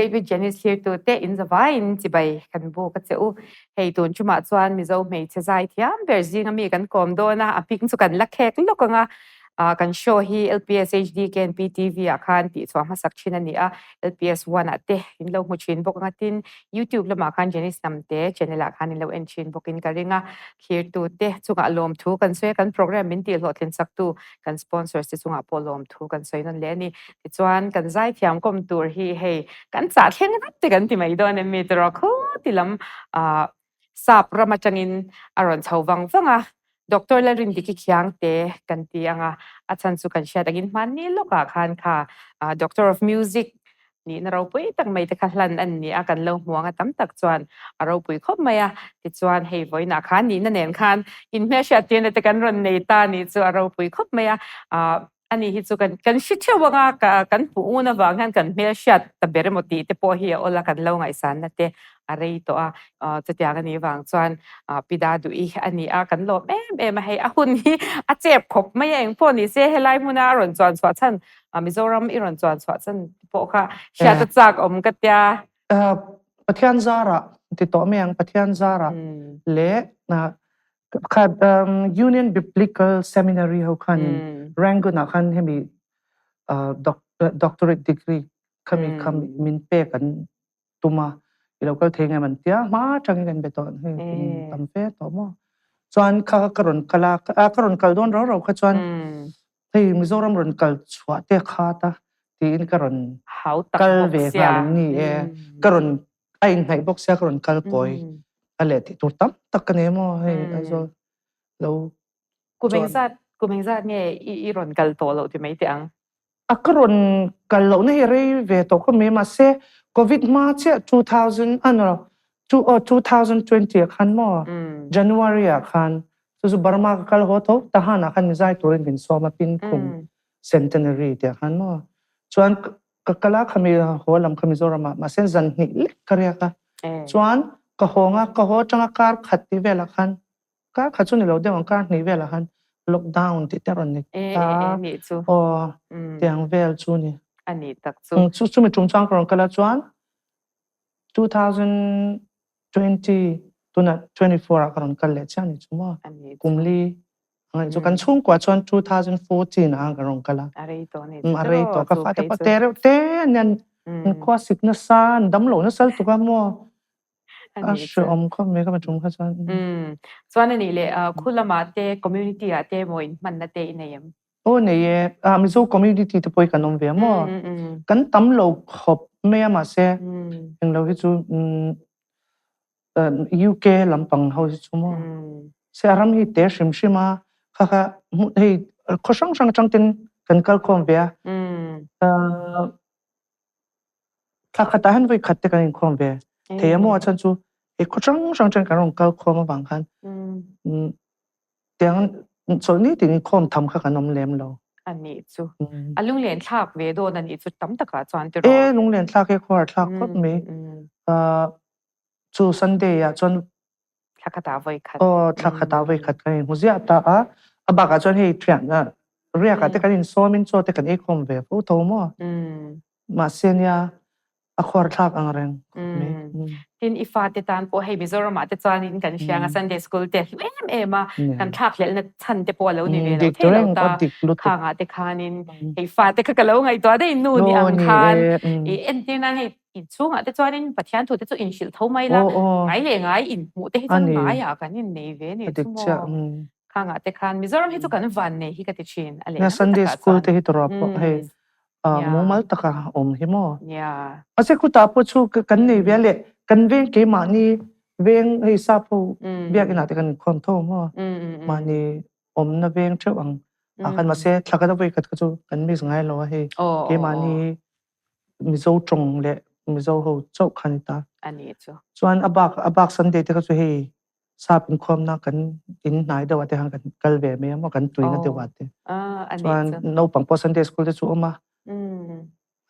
Date with Janice thlirtu te in zavaiin chibai kan buk a che u. Hei tun chumah chuan Mizo hmeichhe zai thiam ber zinga mi kan kawm dawn a, a hming chu kan la khek lawk ang a. Kan show hi LPS HD KNP TV ah khan tihchhuah hmasak thin a ni a, LPS One ah te in lo hmu thin bawk ang a, tin YouTube lamah khan Janice Hnamte channel ah khan in lo en thin bawkin ka ring a. Thlirtu te chungah lawmthu kan sawi a, kan program min tihhlawhtlin saktu kan sponsors te chungah pawh lawmthu kan sawi nawn leh a ni. Tichuan kan zaithiam kawm tur hi hei kan chah thleng rat te kan ti mai dawn em mi tiraw khuti lam ah sap ram atangin a rawn chho vang vang a, Doctor Lalrindiki Khiangte kan ti ang a, a chhan chu kan hriat angin hmanni lawkah khan kha Doctor of Music nihna ropui tak mai te kha hlan an ni a, kan lo hmu ang a tam tak chuan a ropui khawp mai a, tichuan hei vawiinah khan nihna nen khan inhmelhriat tirna te kan rawn nei ta nih chu a ropui khawp mai a, ah ani hi chu kan kan hre theuh ang a, ka kan hmuh un avang hian kan hmelhriat ta ber emaw tih te pawh hi a awl a, kan lo ngaihsanna te a rei tawh a, ah chutiang a nih vang chuan ah Pi Daduhi a ni a, kan lawm em em a, hei a hun hi a chep khawp mai a, engpawh ni se helai hmuna a rawn chuan chhuah chhan Mizoram i rawn chuan chhuah chan pawh kha hriat a chak awm ka tia. Pathian zarah ti tawh mai ang, Pathian zarah leh kha Union Biblical Seminary ho khanin Rangoon ah khan hemi doctorate degree khami kha min pek an tum a, i lo kal thei ngem an tia, hma atangin kan be tawh hei kum tam fe tawh maw. Chuan kha ka rawn kal a, ka rawn kal dawn rau rau kha chuan hei Mizoram rawn kal chhuah te kha ta tiin ka rawn kal ve nghal ang ni e, ka rawn a inhnaih bawk sia ka rawn kal kawi a leh tih tur tam tak ka nei maw hei Aizawl lo Kum engzat kum engzat nge i rawn kal tawh loh ti mai teh ang? A ka rawn kal lohna hi rei ve tawh khawp mai mahse Covid hma chiah 2000 a no two aw 2020 ah khan maw January ah khan chu chu Burma ka kal haw tho Tahan ah khan mizai turin min sawm a Pinkhum Centenary tih ah khan maw chuan ka kal a khami haw lam kha Mizoram ah mahse zan hnih lek ka riak a chuan ka hawng a ka haw atanga kar khat tih velah khan Kar khat chu ni lo deuh ang, kar hnih velah khan lockdown tih te a rawn ni ta. Aw, tiang vel chu ni. A ni tak chu. Chu chumi tum chuan ka rawn kal a chuan 2020 tunah 24 ah ka rawn kal leh chiah a ni chu maw. Kum li ang a ni chu. Kan chhungkua chuan 2014 ah ka rawn kal a. A rei tawh a ni chu. A rei tawh. Ka fate pawh te reuh te a nia. An khua sik nasa, an dam lo nasa lutuk a maw. A hreawm khawp mai ka ma tum kha chuan. Umm. Chuan a nih leh khu lamah te community ah te emaw in hmanna te i nei em? Aw nei e. Ah Mizo community te pawh hi kan awm ve a maw? Kan tam lo khawp mai a mahse englo hi chu UK lampang ho hi chu maw? Se a ram hi te hrim hrim a kha kha hei khaw hrang hrang atang ten kan kal khawm ve a. Thla khatah hian vawi khat te kan inkhawm ve thei a maw? A chhan chu hei khaw hrang hrang atangin kan rawn kal khawm avang khan tiang chawlhni tin inkhawm tham kha kan awm lem lo. A nih chu. A lunglen thlak ve dawn a nih chu tam takah chuan tiraw? E, lunglen thlak hi khuar thlak khawp mai. Chu Sunday ah chuan Thla khatah vawi khat. Aw, thla khatah vawi khat kan inhmu ziah ta a. A bakah chuan hei thianna riakah te kan insawmin chaw te kan ei khawm ve fo tho maw? Mahse nia a khuar thlak ang reng khawp mai. Tin, i fate tan pawh hei Mizoramah te chuanin kan hria ang a, Sunday school te hlu em em a, kan thlakhlelhna chhan te pawh a lo ni ve lo thei lo ta. Khangah te khanin hei fate kha ka lo ngaihtuah daih nu ni ang khan i entir nan hei Inchhungah te chuanin Pathian thute chu inhrilh tho mai la, ngai leh ngai inhmuh te hi chuan ngaiah kan innei ve ni chu maw? Khangah te khan Mizoram hi chu kan van nei hi ka ti thin a lehlam Sunday school te hi tawrh pawh hei mumal taka awm hi maw? Mahse khutah pawh chu kan nei ve a leh kan veng keimahni veng hei sap ho biakinah te kan inkhawm tho maw? Mahni awmna veng theuh ang ah khan mahse thla khat a vawi khat kha chu kan miss ngai lo a hei keimahni Mizo tawng leh Mizo ho chauh kha a ni ta. A ni chu. Chuan a bak a bak Sunday te kha chu hei sap inkhawmna kan in hnai deuh ah te khan kan kal ve mai a maw kan tuina deuh ah te. Chuan naupang pawh Sunday school te chu awm a.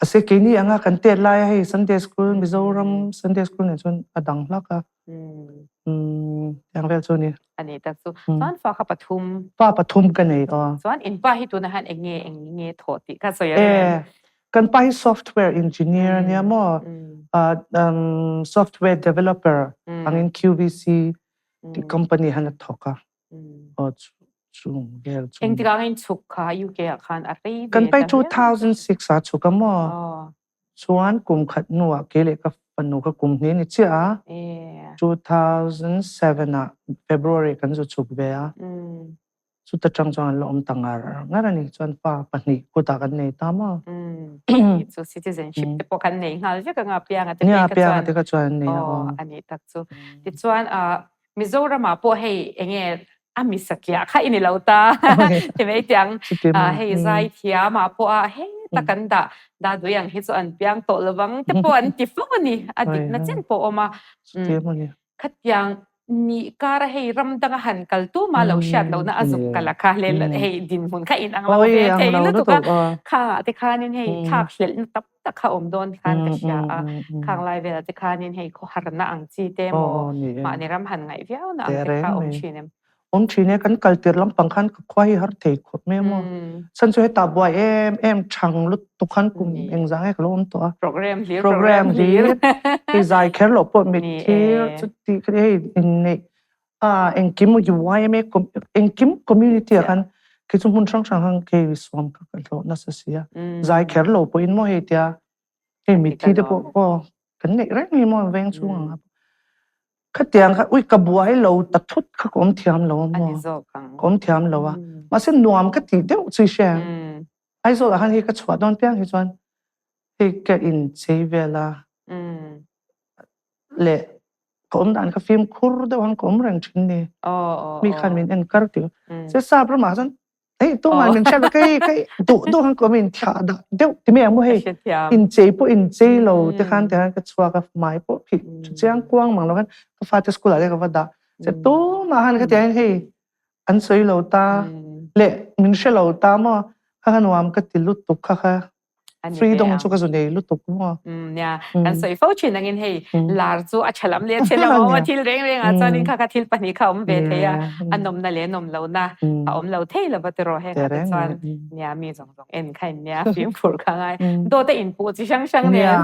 Mahse keini anga kan tet lai a hei Sunday school Mizoram Sunday school nen chuan a dang hlak a. Tiang vel chu a ni. A ni tak chu. Chuan fa kha pathum. Fa pathum ka nei aw. Chuan in pa hi tunah hian eng nge eng nge thawh tih kha sawi a rem. Kan pa hi software engineer a nia maw? Software developer angin QVC tih company han a thawk a. Aw chung vel chung. Engtikah nge in chhuk kha UK ah khan a rei ve Kan pai 2006 ah chhuk a maw? Chuan kum khat hnu ah kei leh ka fanu ka kum hnih ni chiah a. 2007 ah February kan zu chhuk ve a. Chuta tang chuan an la awm ta ngar ngar a ni. Chuan fa pahnih kutah kan nei ta maw? Chu citizenship te pawh kan nei nghal vek anga pianga te phei kha chuan. Pianga te kha chuan an nei a. Aw a nih tak chu. Tichuan Mizoramah pawh hei enge a misakiah kha i ni lo ta. Ti mai tiang hei zaithiamah pawh a heta kan dah dah dui ang hi chu an piang tawh lovang te pawh an ti fo a ni. A dikna chen pawh a awm a. Khatiang nih kara hei ram danga han kal tuma lo hriat lohna a zuk kal a kha hei dinhmun kha inang lo ve thei lutuk a, khangah te khanin hei thlak hlelhna tam tak kha awm dawn khan ka hria a, khang lai velah te khanin hei khawharna ang chi te emaw mahni ram han ngaih viauna ang te kha awm thin em? Awm thin e, kan kal tirh lampang khan ka khua hi har thei khawp mai maw. Chhan chu heta buai em em thang lutuk khan kum engzah nge ka lo awm tawh a. Program hlir, program hlir. Hei zai kher loh pawh mitthi chuti kha hei inneih a engkim YMA engkim community ah khan kei chu hmun hrang hrang khan kei suam kha ka hlawh nasa si a. Zai kher lo pawhin maw hei tia hei mitthi te pawh aw kan neih reng hi maw veng chhung ang a. Khatiang kha ui ka buai lo ta thut kha ka awm thiam lo a maw? Ka awm thiam lo a. Mahse nuam ka tih deuh chu i hria em? Aizawl ah khan hei ka chhuah dawn piang hi chuan hei ka inchei vel a leh ka awm dan kha fimkhur deuh han ka awm reng thin ni. Mi khan min en kar tih. Se sap ramah chuan hei tumah min hriat lo kei kei duh duh khan ka awm in thlah dah deuh ti mai ang maw hei inchei pawh inchei lo te khan ti khan ka chhuak a hmai pawh phih thu chiang kuang mang lo khan ka fate school ah te ka va dah che tumah khan ka ti hian hei an sawi lo ta leh min hre lo ta maw kha kha nuam ka ti lutuk kha kha freedom chu ka zu nei lutuk maw nia kan sawi fo thin angin hei lar chu a tha lam leh a chhe lam a awm a thil reng reng ah chuanin kha kha thil pahnih kha a awm ve thei a a nawmna leh nawm lohna a awm lo thei lova tiraw heng ah te chuan nia mi zawng zawng en kha in nia fimkhur kha ngai dawt a inpuh chi hrang hrang nen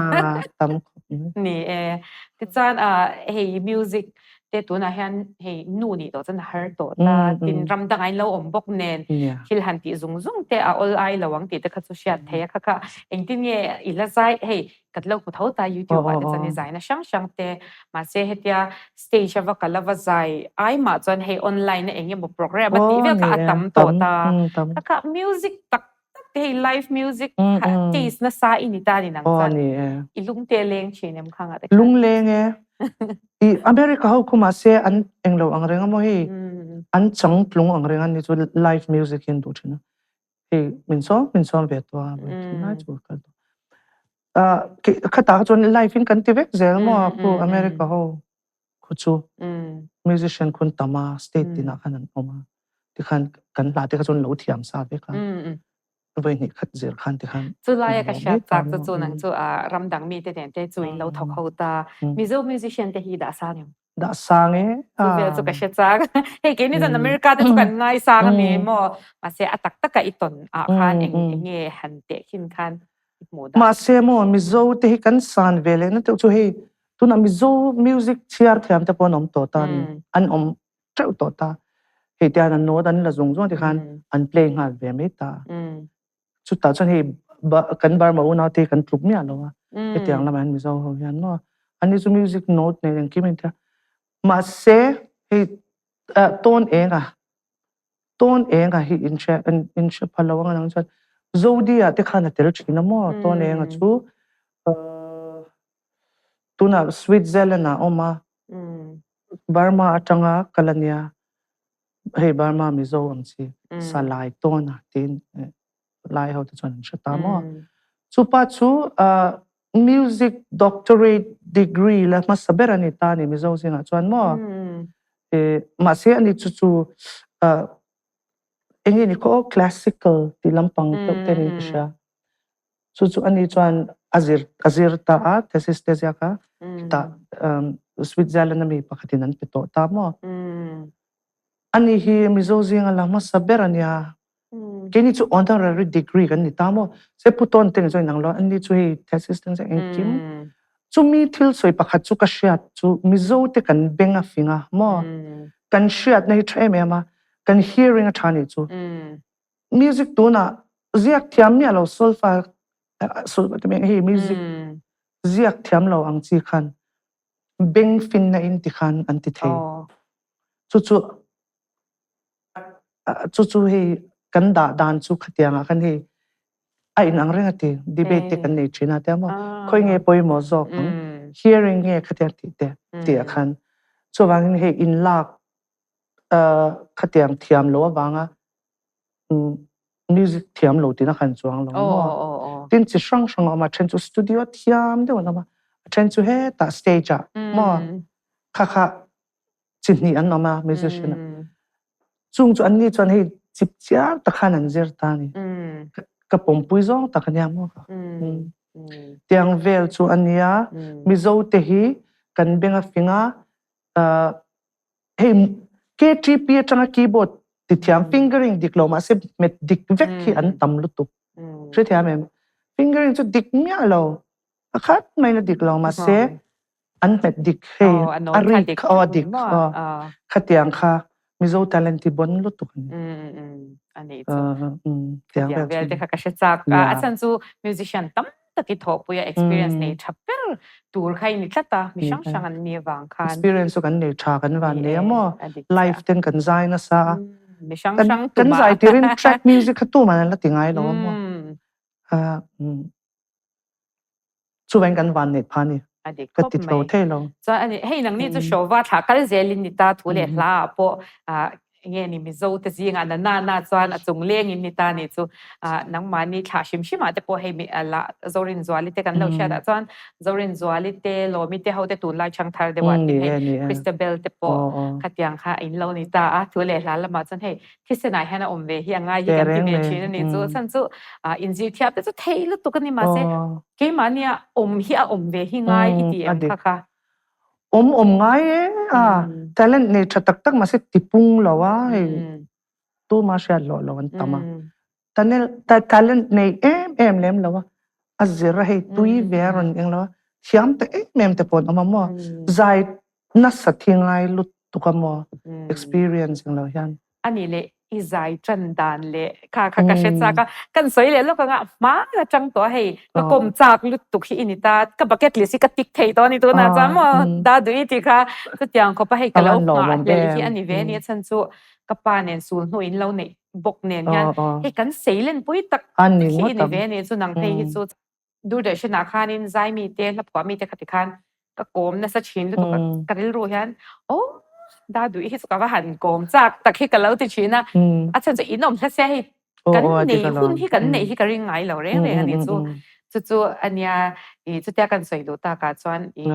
ni e tichuan hei music te tunah hian hei nu nih tawh chuan a har tawh ta tin ram dangah in lo awm bawk nen thil han tih zung zung te a awl ai lo ang tih te kha chu hriat thei a kha kha engtin nge i la zai hei kan lo hmu tho ta youtube ah te chuan i zaina hrang hrang te mahse hetia stage a va kal a va zai ai mah chuan hei online a eng emaw program a tih vel kha a tam tawh ta kha kha music tak tak te hei live music kha taste nasa i ni ta ni nang chuan i lung te leng thin em khang ah te khan. Lung leng e. I America ho khu mahse an englo ang reng a maw hei an changtlung ang reng a ni chu live music hi an duh thin a. Hei min sawm min sawm ve tawh a lai chu kal tawh. Khatah kha chuan live in kan ti vek zel maw khu America ho khu chu musician khun tam a state tinah khan an awm a tikhan kan hla te kha chuan lo thiam sa vek a vawi hnih khat zir khan tikhan Chulai a ka hriat chak chu chu nang chu ram dang mi te nen te chu in lo thawk ho ta Mizo musician te hi dah sang em? Dah sang e. Chu vel chu ka hre chak. Hei keini chuan America te chu kan ngai sang a ni maw? Mahse a tak taka i tawn ah khan eng nge han tehkhin khan hmuh dan. Mahse maw Mizo te hi kan san ve leh na deuh chu hei tunah Mizo music chhiar thiam te pawh an awm tawh ta ni an awm teuh tawh ta hei tian an note an la zung zung tikhan an play nghal ve mai ta chutah chuan hei kan Burma unau te hi kan tluk miah lo a hetiang lamah hian Mizo ho hian maw anni chu music note nen engkim in tia mahse hei tawn eng a Tawn enga hi in hre in hre pha lo ang nang chuan Zodi ah te khan a tel thin a maw Tawn enga chu tunah Switzerland ah a awm a Burma atanga kal a nia hei Burma Mizo ang chi Salai Tawn a tiin lai ho te chuan an hre ta maw chupa chu music doctorate degree la hmasa ber a ni ta a ni Mizo zingah chuan maw mahse ani chu chu eng nge ni khaw aw classical tih lampang deuh te niin ka hria chu chu ani chuan a zir a zir ta a thesis te ziak a chutah Switzerland ami pakhatin an pe tawh ta maw ani hi Mizo zinga la hmasa ber a nia. Keini chu honorary degree kan ni ta maw? Se pu tawn te ni chuan inang lo, anni chu hei thesis te chu engkim. Chumi thil sawi pakhat chu ka hriat chu Mizo te kan beng a fing a maw? Kan hriatna hi tha em em a, kan hearing a tha nih chu. Music tunah ziak thiam miah lo solfa hei music ziak thiam lo ang chi khan beng finna in ti khan an ti thei. Chu chu chu chu hei kan dah dan chu khatiang ah khan hei a inang reng a ti debate te kan nei thin a tia maw khawi nge pawimawh zawk ang hearing nge khatiang tih te tih ah khan chuvangin hei inlak khatiang thiam lo avanga music thiam lo tina khan chuang lo maw tin chi hrang hrang a awm a then chu studio thiam deuh an awm a a then chu hetah stage ah maw kha kha chi hnih an awm a musician ah. Chung chu anni chuan hei chip chiar tak khan an zir ta a ni. Ka pawmpui zawng tak a nia maw ka. Tiang vel chu a nia. Mizo te hi kan beng a fing a, hei KTP atanga keyboard ti thiam fingering dik lo mahse hmet dik vek hi an tam lutuk. Hrethiam em? Fingering chu dik miah lo. Pakhat maiin a dik lo mahse an hmet dik hei a rik kha aw a dik aw khatiang kha Mizo talent hi bon lutuk a ni. Ani chu. Tiang vel te kha ka hre chak a. A chhan chu musician tam tak i thawhpui a experience nei tha ber tur kha i ni tlat a mi hrang hrang an ni avang khan. Experience chu kan nei tha kan van nei a maw live ten kan zai nasa a. Mi hrang hrang tumah. Kan zai tirin track music kha tuman an la ti ngai lo a maw. Chuvain kan van neih pha ni. A dik Ka khawp ti tho mai. thei lo. Chuan ani hei nangni chu Shova thlah kal zelin ni ta thu leh hla ah pawh ah nge ni Mizo te zingah na na na chuan a chung lengin ni ta ni chu ah nangmahni thlah hrim hrim ah te pawh hei mi la Zorinzuali te kan lo hriat ah chuan Zorinzuali te Lawmi te ho te tunlai changthar deuh ah tin hei Christabel te pawh khatiang kha in lo ni ta a thu leh hla lamah chuan hei Thisenah hian a awm ve hi a ngai hi kan ti ve thin a ni. Chu chhan chu inzir thiam te chu thei lutuk a ni mahse keimahnia awm hi a awm ve hi ngai i ti em kha kha? Awm awm ngai e a, talent nei tha tak tak mahse tipung lo a hei tuma hriat loh lo an tam a. Talent nei em em lem lo a, a zir a hei tui ve a rawn eng lo a, thiam ta em em te pawh an awm a maw, zai nasa thi ngai lutuk a maw experience eng lo hian. Ani leh i zai tan dan leh kha kha ka hre chak a, kan sawi leh lawk anga hma la tang tawh a hei ka kawm chak lutuk hi i ni ta, ka bucket list hi ka tick thei tawh a ni tunah chuan maw Dadu i tih kha chutiang khawp a hei ka lo nghah hlel hi a ni ve a ni a chhan chu ka pa nen sul hnu in lo neih bawk nen hian hei kan sei len pui tak hi i ni ve a ni chu nang phei hi chu Doordarshan ah khanin zai mi te hla phuah mi te kha ti khan ka kawm nasa thin lutuk a ka rilru hian aw Daduhi hi chu ka va han kawm chak tak hi ka lo ti thin a a chhan chu in awm hla sia hei kan nei hun hi kan neih hi ka ring ngai lo reng reng a ni chu chu chu ania i chutia kan sawi duh takah chuan i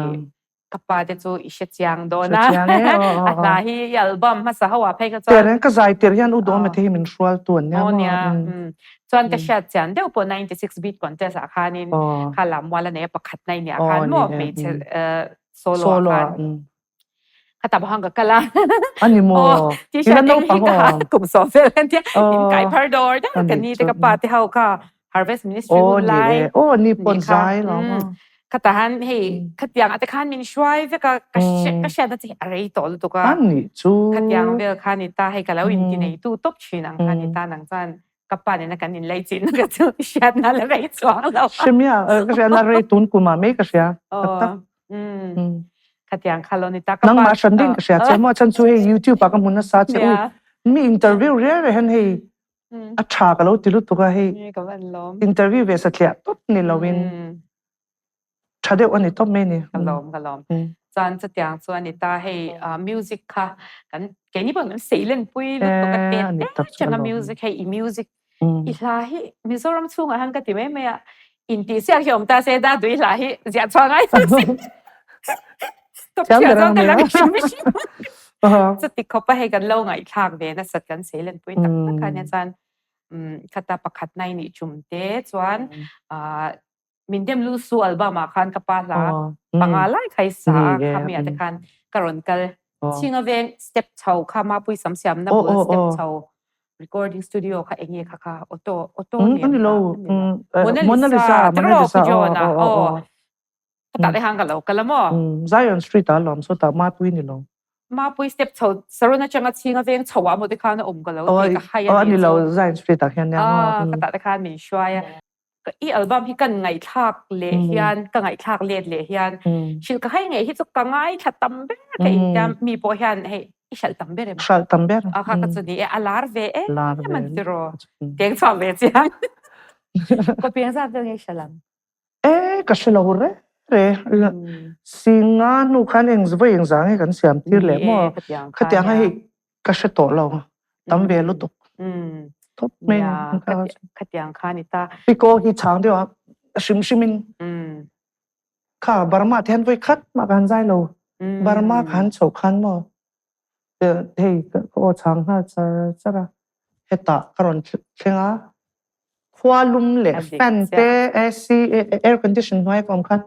Ka pa te chu i hre chiang dawn a. Hre chiang e, aw, aw, A hla hi i album hmasa ho ah phei kha chuan. Tehreng ka zai tir hian U Dawma te hi min hrual tu an nia maw? Aw nia, umm. Chuan ka hriat chian deuh pawh 96 beat contest ah khanin kha lam mual a nei a pakhat na i nih ah khan maw hmeichhe solo ah khan kha tam hang ka kal a. A ni maw? T-shirt eng hi ka ha kum sawm vel an tia in kai phar dawr deuh ka ni te ka pa te ho kha Harvest Ministry hun lai. Aw ni pawn zai lo maw. Khata han hei khatiang ate khan min hruai vek a ka ka hriat na chi a rei tawh lutuk a. An nih chu. Khatiang vel kha ni ta hei ka lo in ti nei tu tawp thin ang kha ni ta nang chuan ka pa nena kan in lei chin ka chu hriat na la rei chuang lo. Hremia ka hria na rei tun kum ah mai ka hria. Tak tak. Khatiang kha lo ni ta ka pa. Nangmah hran ding ka hria che maw chan chu hei YouTube ah ka hmu nasa che ui mi interview riai riai hian hei A tha ka lo ti lutuk a hei interview ve satliah tawp ni loin tha deuh a ni tawp mai a ni. Ka lawm ka lawm. Chuan chutiang chu a ni ta hei music kha kan keini pawh kan sei len pui lutuk a tet tet changa music hei i music i hla hi Mizoram chhungah hian ka ti mai mai a intihsiak hi awm ta se da tui hla hi ziah chhuah ngai ta se. Tawp chhiah zawng ka la hrim hrim. Chuti khawpa hei kan lo ngaihthlak ve nasat kan sei len pui tak tak a nia chuan khata pakhat na i nih chum te chuan min dem lu su album ah khan ka pa hla panga lai kha i sa a khami ah te khan ka rawn kal Chhinga veng step chho kha Mapui sam siamna bul step chho recording studio kha enge kha kha auto auto ni lo Mona Lisa Mona Lisa aw. Khata te khan ka lo kal a maw? Zion Street ah lawm sawtah Mapui ni lo. Mapui step chho Sarun atanga chhinga veng chho ah maw te khan a awm ka lo ti ka hai a ni chu. Aw a ni lo Zion Street ah hian nia maw. Khata te khan min hruai a. I album hi kan ngaihthlak leh hian ka ngaihthlak let leh hian hrilh ka hai ngei hi chu ka ngaithla tam ber ka intia mi pawh hian hei i hralh tam ber em? Hralh tam ber. A kha ka chu ni e a lar ve em an ti raw. Keng chhuak ve chiang. Copy ang zat vel nge i hralh ang? E ka hre lo re re. Singa hnu khan eng vawi eng zang nge kan siam tir leh maw? Khatiang a hei ka hre tawh lo. Tam ve lutuk. Thawp mai ni. Khatiang kha ni ta. Piko hi chang deuh a hrim hrim in kha Burma te hian vawi khat mah ka han zai lo. Burma ka han chhoh khan maw hei ka aw chang nghal char char a. Hetah ka rawn thleng a. Khua lum leh fan te AC air condition hnuai ka awm khan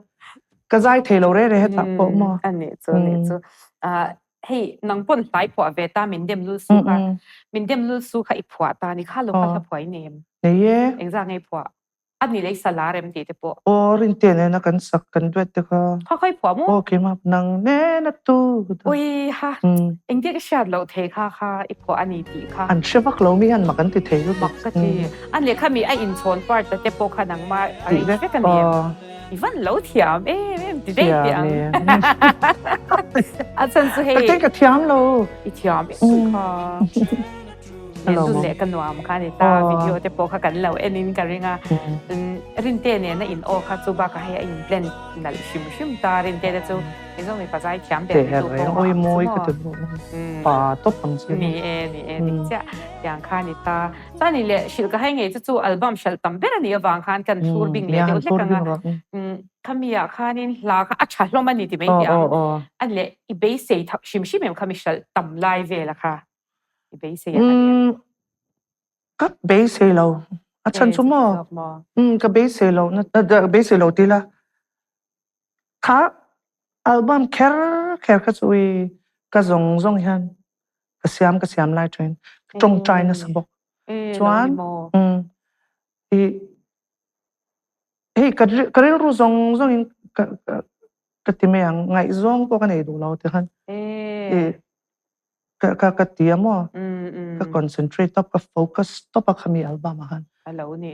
ka zai thei lo re re hetah pawh maw. A nih chu a nih chu. Hei nang pawn hlai phuah ve ta min dem lul su kha. Min dem lul su kha i phuah ta ni kha lo kha hla phuah i nei em? Nei e. Engzah nge i phuah? A ni lei sala rem tih te pawh. Aw Rinte nena kan sak kan duet te kha. Kha kha i phuah maw? Aw keimah nang nena tu. Ui ha engtia ka hriat loh thei kha kha i phuah a ni tih kha. An hre vak lo mi hian mak an ti thei lutuk. Mak ka ti. A lehkha mi a inchhawn part te pawh kha nangmah a rei vek a ni em? I van lo thiam em em ti daih teh ang. A chhan chu hei. Ka kei ka thiam lo. I thiam em kha. Nen leh ka nuam kha ni ta video te pawh kha kan lo en in ka ring a Rinte nena in aw kha chu bakah hei a in blend nalh hrim hrim ta Rinte te chu Mizo mipa zai thiam ber ni tu pawh a ang chu maw pa tawp ang chi ni e ni e dik chiah tiang kha ni ta chuan ni leh hrilh ka hai ngei chu chu album hralh tam ber a nih avang khan kan thlur bing leh deuh hlek ang a khami ah khanin hla kha a tha hlawm a ni ti mai tih ang a leh i beisei hrim hrim em khami hralh tam lai vel a kha. I beisei a ni. Ka beisei lo. A chhan chu maw? Ka beisei lo. Beisei lo ti la. Kha album kher kher kha chu i ka zawng zawng hian ka siam ka siam lai thin. Ka tawngtai nasa bawk. Chuan i hei ka rilru zawng zawng in ka ka ti mai ang. Ngaihzawng pawh ka nei duh lo ti khan. I ka ka ka ti a maw ka concentrate tawp ka focus tawp a khami album ah khan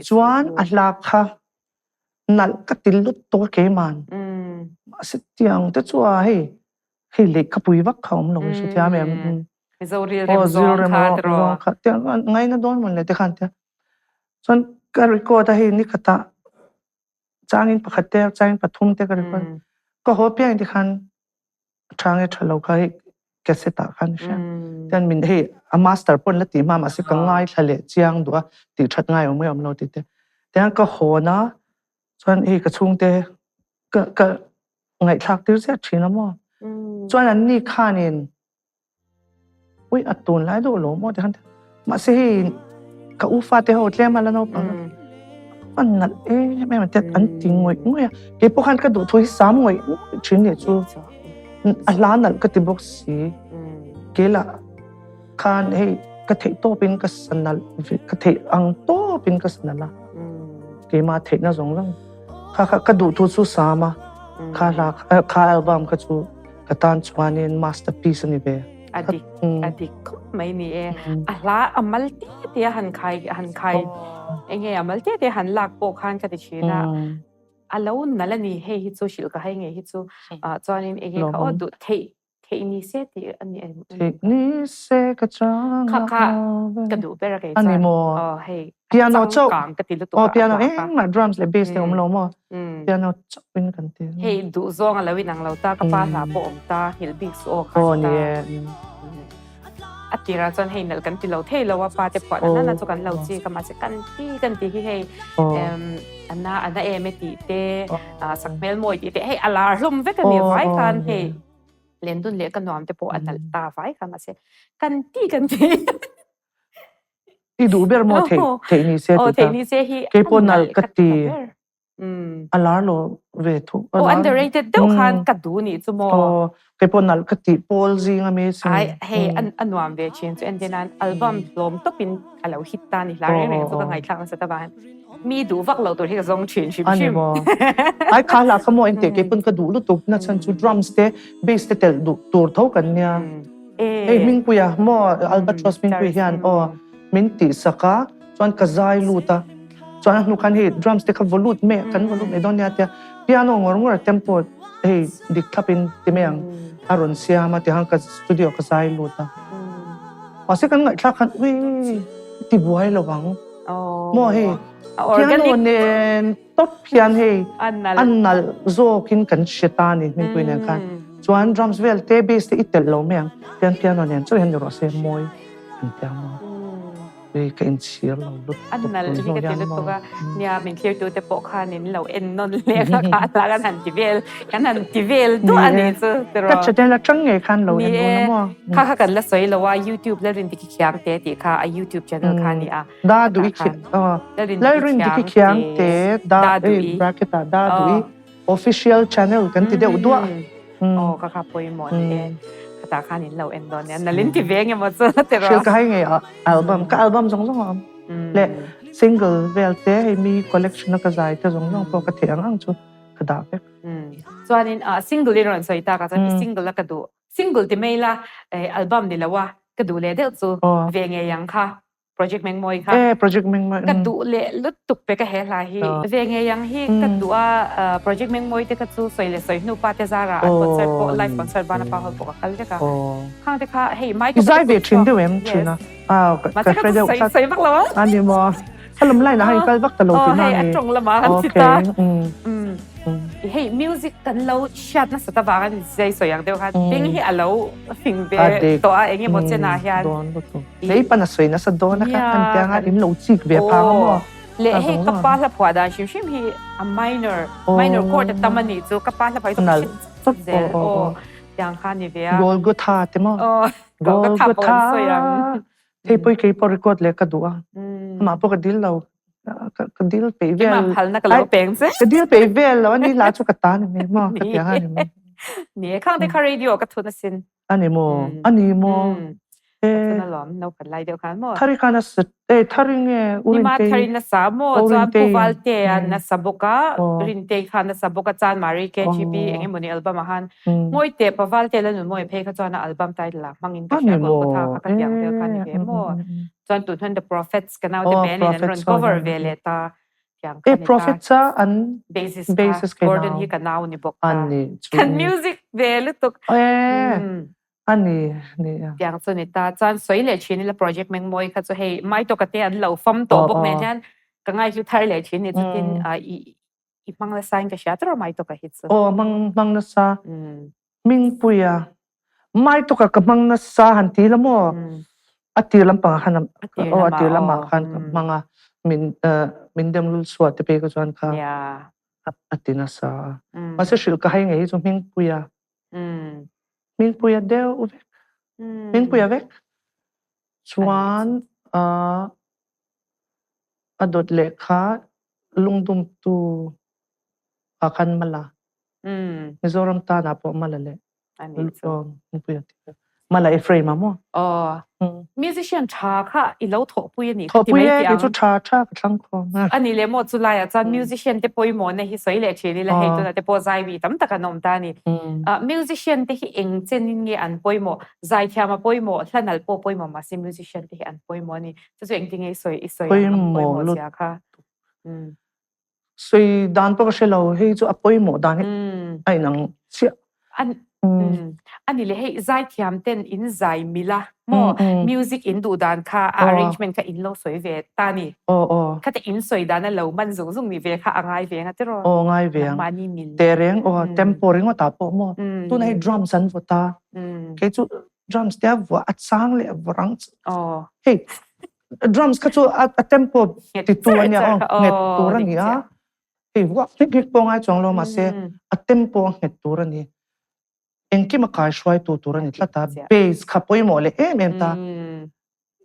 chuan a hla kha nalh ka ti lutuk a keiman mahse tiang te chu a hei hei lehkhapui vak kha awm lo hre thiam em Mizo rilrem zawng kha tiraw kha tiang ngaina dawn mawn le te khan tia chuan ka record a hei nikhatah changin pakhat te changin pathum te ka record ka haw piang te khan tha nge tha lo kha hei cassette ah khan hria chuan min hei a master pawn la ti hma mahse ka ngaithla leh chiang duh a tih that ngai awm nge awm lo tih te tiang ka hawn a chuan hei ka chhungte ka ka ngaihthlak tir chiah thin a maw chuan an ni khanin Ui a tun lai deuh lo maw tikhan mahse hei ka u fate ho tlem a la naupang a nalh em em a an ti ngawih ngawih a keipawh khan ka duh thu hi sam ngawih ngawih thin nih chu a hla nalh ka ti bawk si kelah khan hei ka theih tawpin ka sa nalh ka theih ang tawpin ka sa nalh a keimah theihna zawng zawng kha kha ka duh thu chu sam a kha hla kha album kha chu Ka tan chuanin masterpiece a ni ve. A dik, a dik khawp mai ni e. A hla a mal te te a han khai, han khai, enge a mal te te han lak pawh khan ka ti thin a. A lo nalh a ni, hei hi chu hrilh ka hai ngei hi chu. Chuanin enge kha aw duh theih, theih ni se tih a ni em? Theih ni se ka chang a. Kha kha ka duh ber a kei chuan. A ni maw? Aw hei. Piano chauh. Changkang ka ti lutuk a. Aw piano engmah drums leh bass te awm lo maw? Piano chauh in kan ti. Hei duh zawng a lo inang lo ta ka pa hla pawh awm ta nghilh bik su aw kha ni ta. Aw ni e. A tirah chuan hei nalh kan ti lo thei lo a pa te phuah nana chu kan lo chi ka mahse kan ti kan ti hi hei ana ana em e tih te sakhmel mawi tih te hei a lar hlawm vek a ni vai khan hei lendun leh ka nuam te pawh a nalh ta vai kha mahse kan ti kan ti. I duh ber maw theih theih ni se tih ta. Theih ni se hi keipawh nalh ka ti. A lar lo ve thu. Oh, underrated deuh khan ka duh nih chu maw. Oh, kei pawh nalh ka tih pawl zing a mi sin. Ai, hei an a nuam ve thin chu entir nan album hlawm tawpin a lo hit ta ni hla reng reng chu ka ngaihthlak nasa ta vang mi duh vak lo tur hi ka zawng thin hrim hrim. Ai kha hla kha maw engteh kei pawn ka duh lutuk na chhan chu drums te bass te telh duh tur tho kan nia. Hei Hmingpuia maw Albatross Hmingpuia hian aw min tihsak a chuan ka zai lut a chuan a hnu khan hei drums te kha vaw lut mai kan vaw lut mai dawn nia tia piano ngawr ngawr a tempo hei dik thlap in ti mai ang a rawn siam a tiang ka studio ka zai lut a mahse kan ngaihthlak khan ui ti buai lo ang maw hei piano nen tawp hian hei a nalh zawkin kan hre ta a ni hmingpui nen khan chuan drums vel te bass te i telh lo mai ang pian piano nen chauh hian ni rawh se mawi an tia maw hei ka inchhir lo lutuk a nalh hi ka ti lutuk a nia min thlir tu te pawh khan in lo en nawn leh kha kha hla kan han ti vel kan han ti vel duah a ni chu tiraw ka channel atang ngei khan lo en dawn a maw kha kha kan la sawi lo a youtube Lalrindiki Khiangte tih kha a youtube channel kha a ni a Da duh i Lalrin dik i khiang te da bracket ah da duh i official channel kan ti deuh duah. Aw ka kha pawimawh ni e. Khatah khan in lo en dawn nia. Nalin ti ve nge maw chu ti rawh. Hril ka hai ngei a album ka album zawng zawng a awm. Leh single vel te hei mi collection a ka zai te zawng zawng pawh ka theih ang ang chu ka dah vek. Chuanin single in rawn sawi tak ah chuan single a ka duh. Single ti mai la album ni lo a ka duh leh deuh chu ve ngei ang kha. Project Mengmawi kha. Eh, Project Mengmawi. Ka duh leh lutuk pe ka he hla hi. Ve ngei ang hi ka duh a Project Mengmawi te kha chu sawi leh sawi hnu pa te zara an concert pawh live concert vana pa hall pawh ka kal vek a. Khang te kha hei mai I zai ve thin deuh em thin a. Ah, ka hre deuh tlat. Sawi vak lo a. Ani maw. Khalam line ah han kal vak ta lo tih na ni. Hei a tawng lamah han ti ta. Hei music kan lo hriat nasa ta vang a ni zai sawi ang deuh khan beng hi a lo fing ve tawh a eng emaw chenah hian. Lei pan a sawi nasa dawn a kha an tia nga in lo chik ve phang a maw? Leh hei ka pa hla phuah dan hrim hrim hi a minor, minor chord a tam a nih chu ka pa hla phuah hi chu ka hre chawt zel aw tiang kha a ni ve a. Golgotha te maw? Golgotha hei pawh hi kei pawh record leh ka duh a, amah pawh ka dil lo, ka dil peih vel. Keimah phalna ka lo peng che. Ka dil peih vel lo a ni lah chu ka ta ni mai maw ka ti ang a ni mai. Ni e, khang te kha radio ka thun asin. A ni maw? A ni maw? Ka lawm no kan lai deuh khan maw? Thari khan a sa eh thari nge u Rintei. Nima thari na sa maw chuan Pu Valte a na sa bawk a Rintei khan a sa bawk a chuan Mari KGB eng emaw ni album ah khan Ngawi teh Pa Valte la nun mawi phei kha chuan a album title ah hmang in ka hria Golgotha kha ka tiang vel kha ni ve maw? Chuan tun hian The Prophets ka naute band in an rawn cover ve leh ta. Tiang kha ni ta. Prophets a an bassist kha Gordon hi ka nau ni bawk ta. Kan music ve lutuk. A ni, ni a. Tiang chu ni ta. Chuan sawi leh thin ila project Mengmawi kha chu hei Maitawka te an lo fam tawh bawk nen hian ka ngaihlu thar leh thin ni chutin i i hmang nasa in ka hria tawrh Maitawka hi chu. Aw hmang hmang nasa. Hmingpuia Maitawka ka hmang nasa han ti la maw? A tir lampangah khan aw a tir lamah khan ka hmang a min min dem lul chhuah te phei kha chuan kha a ti nasa a. Mahse hrilh ka hai ngei hi chu Hmingpuia Hmingpuia deuh vek. Hmingpuia vek. Chuan a dawt leh kha lungdumtu ah khan mala. Mizoram tanah pawh mala leh Hmingpuia tih kha. Mala Ephraim a maw? Aw. Musician tha kha i lo thawhpui a nih kha ti mai tih ang. Thawhpui e, kei chu tha tha ka thlang khawm a. A nih leh maw chu laiah chuan musician te pawimawhna hi sawi leh thin ila hei tunah te pawh zai mi tam tak an awm ta a ni. Musician te hi eng chenin nge an pawimawh? Zaithiam a pawimawh, hla nalh pawh pawimawh mahse musician te hi an pawimawh a ni. Chu chu engtin nge i sawi i sawi ang an pawimawh zia kha? Sawi dan pawh ka hre lo, hei chu a pawimawh dan hi a inang chiah. A ni leh hei zaithiam ten in zai mil a maw music in duh dan kha a arrangement kha in lo sawi ve ta ni. Khata in sawi dan a lo man zung zung ni ve kha a ngai ve ang a tiraw? Aw ngai ve ang. Nangmahni mil. Tehreng aw tempo ringawt ah pawh maw tunah hei drums an vawt a kei chu drums te a vuah a chang leh a vawrh ang hei Drums kha chu a tempo titu a nia aw, nghet tur a ni a. Hei vuak hnik hnik pawh ngai chuang lo mahse a tempo a nghet tur a ni. Engkim a kai hruaitu tur a ni tlat a, bass kha pawimawh leh em em ta.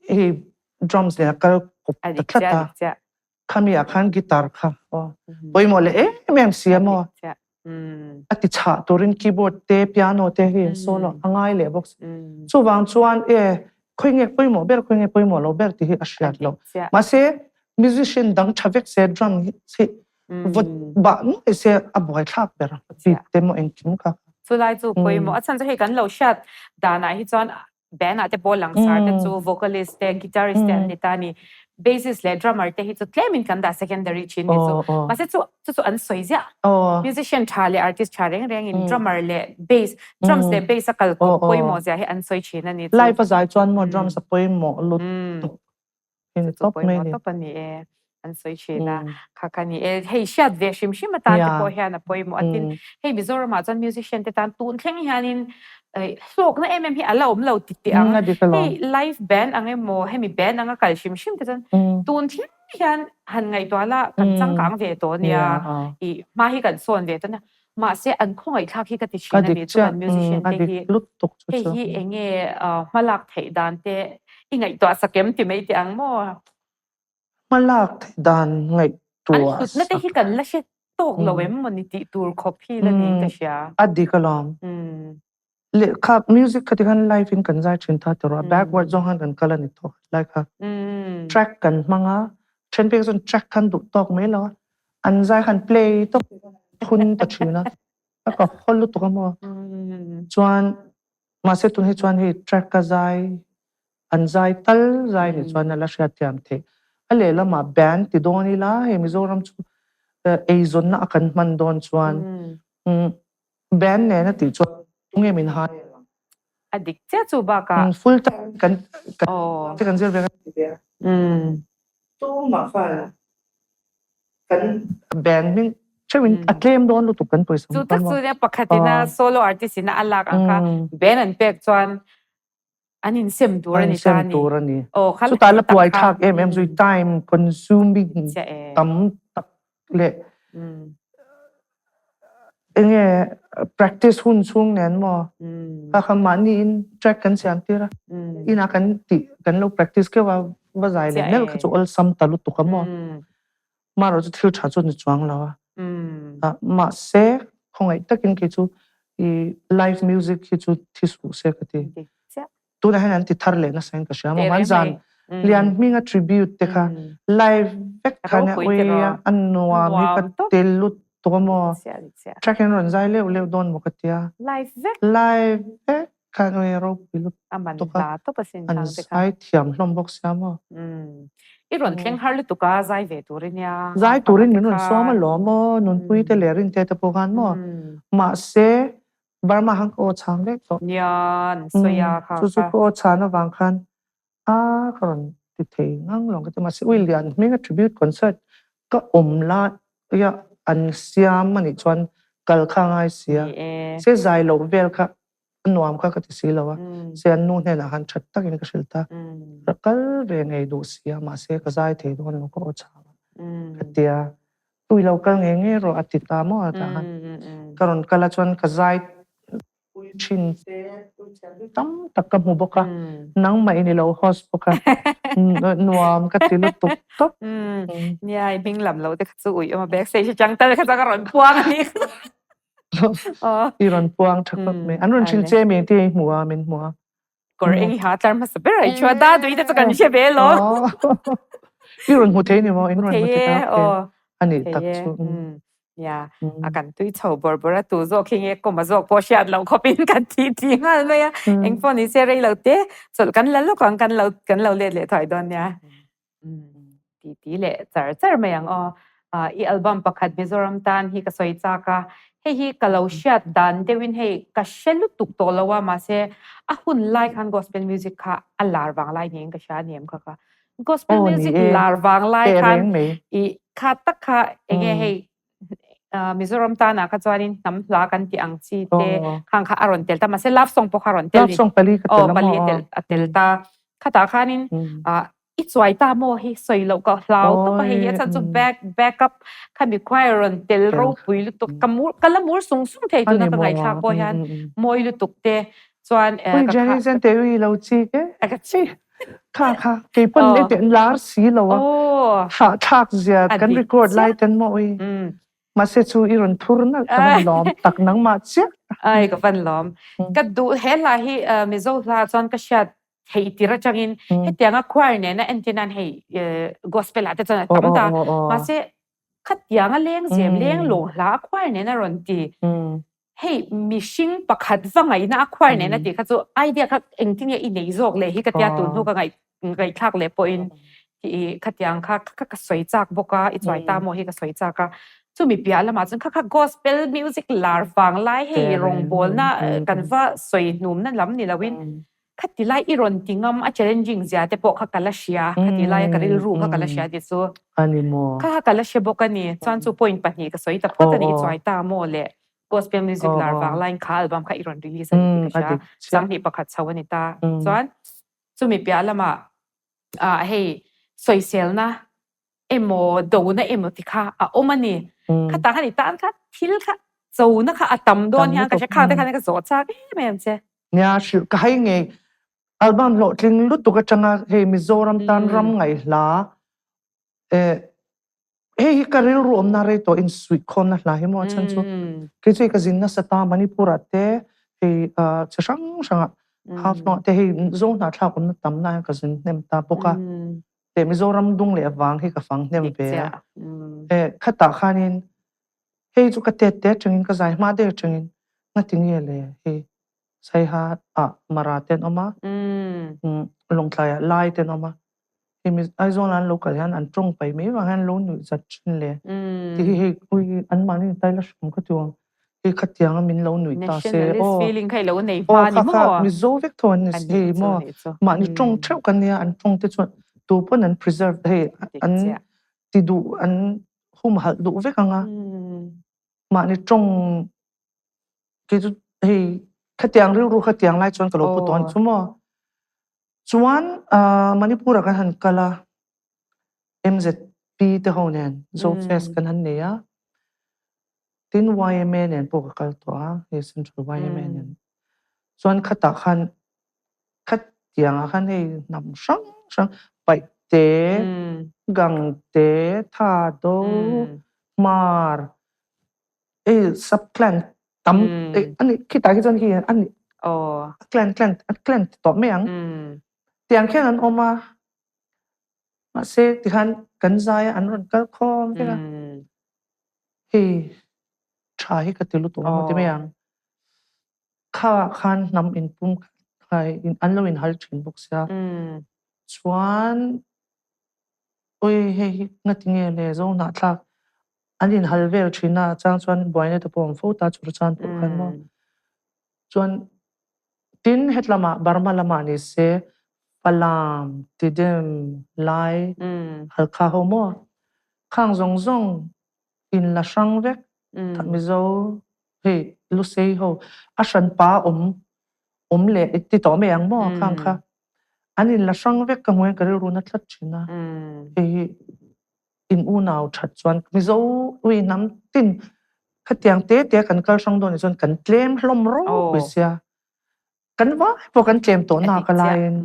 Hei drums nen a kal kawp ta tlat a. Khami ah khan guitar kha aw pawimawh leh em em si a maw? A ti chhah turin keyboard te piano te hi solo a ngai leh bawk si. Chuvang chuan e khawi nge pawimawh ber khawi nge pawimawh lo ber tih hi a hriat loh. Mahse musician dang tha vek se drum hi vawt bah nuai se a buaithlak ber a beat te maw engkim kha. Chulai chu pawimawh a chhan chu hei kan lo hriat danah hi chuan band ah te pawh langsar te chu vocalist te guitarist te an ni ta a ni. Bassist leh drummer te hi chu tlemin kan dah secondary thin ni chu. Mahse chu chu chu an sawi ziah. Musician tha leh artist tha reng rengin drummer leh bass drums leh bass a kal kawp pawimawh zia hi an sawi thin a ni chu. Live a zai chuan maw drums a pawimawh lutuk. Chu chu pawimawh tawp a ni e. An sawi thin a. Kha kha ni e. Hei hriat ve hrim hrim atan te pawh hian a pawimawh a tin. Hei Mizoramah chuan musician te tan tun thleng hianin hlawkna em em hi a la awm lo ti teh ang. Hei live band ang emaw hemi band anga kal hrim hrim te chuan tun thleng hian han ngaihtuah la kan changkang ve tawh ania. I hma hi kan sawn ve tawh ania. Mahse an khawngaihthlak hi ka ti thin a ni chu kan musician te hi. Hei hi enge hmalak theih dan te i ngaihtuah sak em ti mai teh ang maw? Hmalak theih dan ngaihtuah sak. An hlutna te hi kan la hre tawk lo em maw ni tih tur khawp hi la niin ka hria. A dik alawm. Lehkha music kha tikhan live in kan zai thin ta tawh a, backward zawng khan kan kal a ni tawh lai kha. Track kan hmang a, then pek chuan track khan duh tawk mai lo a, an zai khan play tawp phun ta thin a, a ka haw lutuk a maw. Chuan mahse tun hi chuan hei track ka zai an zai tal zai nih chuan a la hriatthiam theih. A lehlamah band ti dawn ila hei Mizoram chu eizawnna a kan hman dawn chuan Band nen a tih chuan tunge min hai ang? A dik chiah chu bakah. Full time kan kan te kan zir ve kan ti ve a. Tumah khan kan band hming theuhin a tlem dawn lutuk kan pawisa Chu tak chu nia pakhatin a solo artist in a lak ang kha band an pek chuan an insem tur a ni ta a ni. An insem tur a ni. Chutah la puai thlak em em zui time consuming tam tak leh enge practice hun chhung nen maw kha kha mahni in track kan siam tir a inah kan tih kan lo practice keuh a va zai leh melh kha chu awlsam ta lutuk a maw. Marawh chu thil tha chu ni chuang lo a. Mahse khawngaih takin kei chu i live music hi chu thi suh se ka ti. Tunah hian an ti thar leh nasa in ka hria maw. An zan lian hminga tribute te kha live vek khan a ui a, a nuam hi ka tel lutuk a maw. Track in rawn zai leuh leuh dawn maw ka tia. Live vek. Live vek khan ui a ropui lutuk. A man hla tawp a sin thang te kha. An zai thiam hlawm bawk sia maw. I rawn thleng har lutuk a, zai ve tur i nia. Zai turin min rawn sawm alawm aw, Nunpui te leh Rinte te pawh khan maw. Mahse, Burma khan ka aw chhang vek tawh. Nia, an sawi a kha kha. Chu chu ka aw chhan avang khan a ka rawn ti thei ngang lo ka ti. Mahse, ui lian hming a tribute concert ka awm laia an siam anih chuan kal kha a ngai sia. Se zai loh vel kha a nuam kha ka ti si lo a, se an nu hnenah khan that takin ka hrilh ta, ka kal ve ngei duh si a, mahse ka zai thei dawn lo ka aw chhang a, ka ti a, tui lo kal ngei ngei rawh a ti ta maw a tah khan, ka rawn kal a chuan ka zai pui thin che, pui thiam hi tam tak ka hmu bawk a, nangmah in i lo host bawk a, nuam ka ti lutuk tawp. Nia, i hming lam lo te kha chu uih awm a, backstage atang tal kha chuan ka rawn puang a ni. I rawn puang tha khawp mai. An rawn hrilh che mi te i hmu a, min hmu a. Kawr eng i ha tlar hmasa ber ai chuan da tui te chu kan hre ve lo. I rawn hmu thei ni maw? In rawn hmu thei a. A nih tak chu. Nia, a kan tui chho bawr bawr a, tu zawk hi nge kawm a zawk pawh hriat loh khawpin kan ti ti nghal mai a. Eng pawh ni se rei lo te, chawlh kan la lawk ang, kan lo kan lo let leh thuai dawn nia. Ti ti leh char char mai ang aw. I album pakhat Mizoram tan hi ka sawi chak a, hei hi ka lo hriat dan deuhin hei ka hre lutuk tawh lo a, mahse a hun lai khan gospel music kha a lar vang lai niin ka hria a ni em kha kha. Gospel music lar vang lai khan i kha tak kha enge hei Mizoram tanah kha chuanin hnam hla kan tih ang chi te khang kha a rawn tel ta mahse love song pawh kha a rawn tel ni. Love song pali ka tel a maw? Aw pali a tel ta. Khatah khanin i chuai ta maw hi sawi loh ka hlau tawp a hei hi a chhan chu back back up khami choir rawn tel ropui lutuk ka mur ka la mur sung sung thei tuna ka ngaihthlak pawh hian mawi lutuk te chuan Ui Jenny Zente ui lo chik e. Ka chik. Kha kha kei pawn e te lar si lo a. Hahthlak zia kan record lai ten maw ui. Mahse chu i rawn phur nalh ka van lawm tak nangmah chiah. Ai ka van lawm. Ka duh he hla hi Mizo hla chuan ka hriat theih tir atangin hetianga choir nena entir nan hei gospel ah te chuan a tam ta. Mahse khatianga lengzem leng lawng hla a choir nena rawn ti. Hei mihring pakhat va ngaihna a choir nena tih kha chu idea kha engtin nge i nei zawk leh hi ka tia tun hnu ka ngaih ngaihthlak leh pawhin i khatiang kha kha ka sawi chak bawk a i chuai ta maw hi ka sawi chak a chumi piah lamah chuan kha kha gospel music lar vang lai hei rawngbawlna kan va sawi hnumna lam ni loin khati lai i rawn ti ngam a challenging zia te pawh kha ka la hria khati laia ka rilru kha ka la hria tih chu kha kha ka la hre bawk a ni chuan chu point pahnih ka sawi ta phawt a ni i chuai ta maw le gospel music lar vang laiin kha album kha i rawn release a ni tih ka hria sanghnih pakhat chho a ni ta chuan Chumi piah lamah ah hei sawiselna emaw dona emaw ti kha a awm a ni. Khatah khan i tan kha thil kha chona kha a tam dawn hian ka hria khang te khan ka zawh chak em em che. Nia hrilh ka hai ngei album hlawhtling lutuk atanga hei Mizoram tan ram ngaihla eh Hei hi ka rilru awmna rei tawh insuihkhawmna hla hi maw a chhan chu kei chu hei ka zin nasa ta Manipur ah te hei chi hrang hrang ah Haflong ah te hei Zo hnahthlak awmna tam na hian ka zin hnem ta bawk a te Mizoram dung leh vang hi ka fang hnem ve a eh khatah khanin hei chu ka tet te atangin ka zai hma der atangin ngatinge le hei Saiha ah Mara te an awm a Lawngtlai ah Lai te an awm a Hemi Aizawl an lo kal hian an tawng pai mai vang hian an lo nuih zat thin le. Ti hi hei ui an mahni in tai la hram ka ti awm. Hei khatiang a min lo nuih ta se aw. Feeling kha i lo nei hma ni maw? Aw kha Mizo vek tho an ni si hei maw. Mahni tawng theuh kan nia an tawng te chuan tu pawn an preserve hei an ti duh an humhalh duh vek ang a. Mahni tawng kei chu hei khatiang rilru khatiang lai chuan ka lo pu tawh a ni chu maw. Chuan Manipur ah kan han kal a, MZP te ho nen Zofest kan han nei a, tin yma nen pawh ka kal tawh a, hei Central yma nen. Chuan khatah khan khatiang ah khan hei hnam hrang hrang Paihte, Gangte, Thado, Hmar, hei sub clan tam ani khitah hi chuan khi ani a clan clan a clan ti tawh mai ang tiang khian an awm a mahse tikhan kan zai a an rawn kal khawm vek a hei tha hi ka ti lutuk ang ti mai ang kha khan hnam inpum an lo inhal thin bawk sia chuan Ui hei hi ngatinge le zo hnahthlak an inhal vel thin a chang chuan buaina te pawh a awm fo ta chur chan pawh khan maw. Chuan tin hetlamah Burma lamah ni se Falam, Tidem, Lai, Halkha ho maw khang zawng zawng in la hrang vek Mizo hei Lusei ho a hranpa awm awm leh i ti tawh mai ang maw khang kha an in la hrang vek ka hmu hian ka rilru na tlat thin a hei hi in unau that chuan Mizo ui hnam tin khatiang te te kan kal hrang dawn ah chuan kan tlem hlawm ropui sia kan vai pawh kan tlem tawh nak a laiin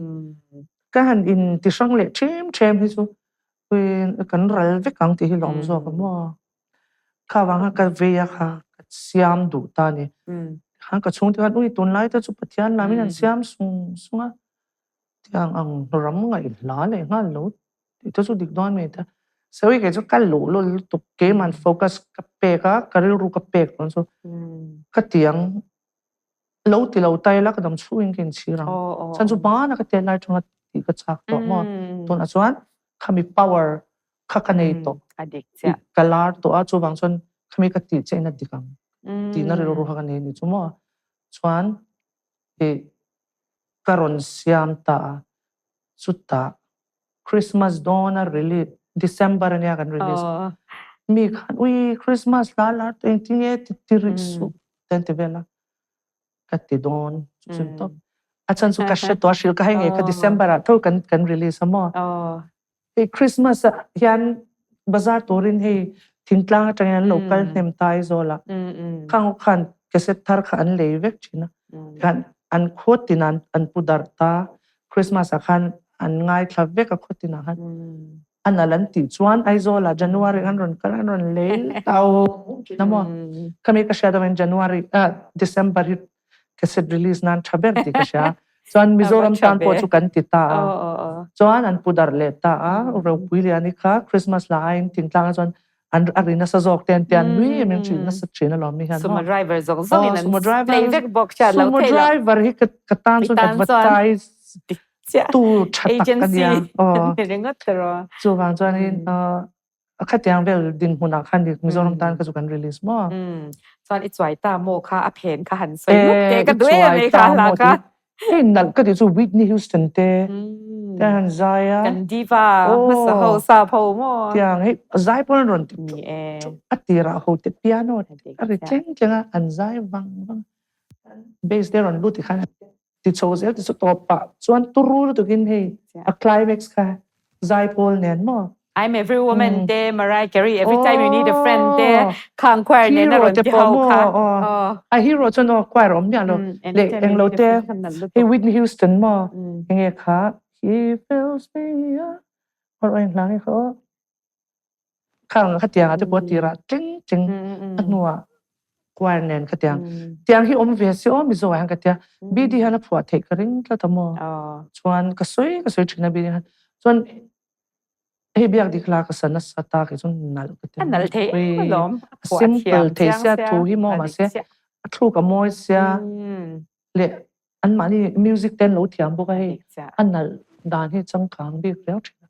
ka han in ti hrang leh them them hi chu ui kan ral vek ang tih hi lawm zawk a maw. Kha vang khan ka vei a kha ka siam duh ta a ni. Khan ka chhungte khan ui tunlai te chu Pathian lamin an siam sung sung a, tiang ang ram ngaihhla leh nghal lo tih te chu dik dawn mai ta. Sawi kei chu ka luh lul lutuk keiman focus ka pek a, ka rilru ka pek dawn chu ka tiang lo ti lo ta ila ka dam chhungin ka inchhir ang. Chhan chu hmana ka tet lai atanga tih ka chak tawh maw. Tunah chuan khami power kha ka nei tawh ka lar tawh a chuvang chuan khami ka tih che in a dik ang tihna rilru kha ka nei a ni chu maw chuan ih ka rawn siam ta a chutah Christmas dawn a release December ania kan release mi khan ui Christmas hla lar tawh engtin nge ti ti rih suh te an ti vel a ka ti dawn chu chun tawp a chhan chu ka hre tawh a hrilh ka hei ngei kha December ah tho kan kan release a maw. Hei Christmas ah hian bazar turin hei thingtlang atangin an lo kal hnem ta Aizawl ah. Khang ho khan cassette thar kha an lei vek thin a. Tikhan an khaw tin ah an pu darh ta. Christmas ah khan an ngaithla vek a khawtinah khan a nalh an tih chuan Aizawlah January an rawn kal an rawn lei tau thin a maw. Khami ka hriat avangin January ah December hi cassette release nan tha ber tih ka hria. Chuan Mizoram tan pawh chu kan ti ta a. Chuan an pu darh leh ta a, Ropui Liani kha Christmas la aiin thingtlang ah chuan an a ri nasa zawk te an tia nui em in ṭih nasa ṭhin alawm mi hian Sumo driver zawng zawng in an play vek bawk hriat lo Sumo driver hi ka tan chuan advertise tu ṭha tak a nia aw ringawt tiraw chuvang chuanin a khatiang vel dinhmunah khan Mizoram tan kha chu kan release maw chuan i chuai ta maw kha a phen kha han sawi luk te ka duh em mai kha hla kha Hei nalh ka tih chu Whitney Houston te te an han zai a. Kan diva hmasa ho sap ho maw? Tiang hei zai pawn an rawn ti ṭup ṭup a tirah ho te piano a ri tleng tleng a an zai vang vang a bass te a rawn lut tikhan ti chho zel ti chu tawp pah chuan turu lutukin hei a climax kha zai pawl nen maw? I'm every woman te, Mariah Carey, every time you need a friend te, khang choir nen a rawn ti ho kha. A hero chuan aw choir awm miah lo. Leh englo te, hei Whitney Houston maw? Enge kha He fills me up a rawn hlang i kha aw. Khang khatiang ah te pawh a tirah tleng tleng a hnuah choir nen khatiang. Tiang hi awm ve se aw Mizo ah hian ka tia. BD hian a phuah theih ka ring tlat a maw? Chuan ka sawi ka sawi thin a BD hian. Chuan Hei biak dik la ka sa nasa ta kei chuan nalh ka ti. A nalh thei em alawm. A simple thei sia thu hi maw mahse a thluk a mawi sia leh anmahni music te an lo thiam bawk a hei a nalh dan hi changkang bik riau thin a.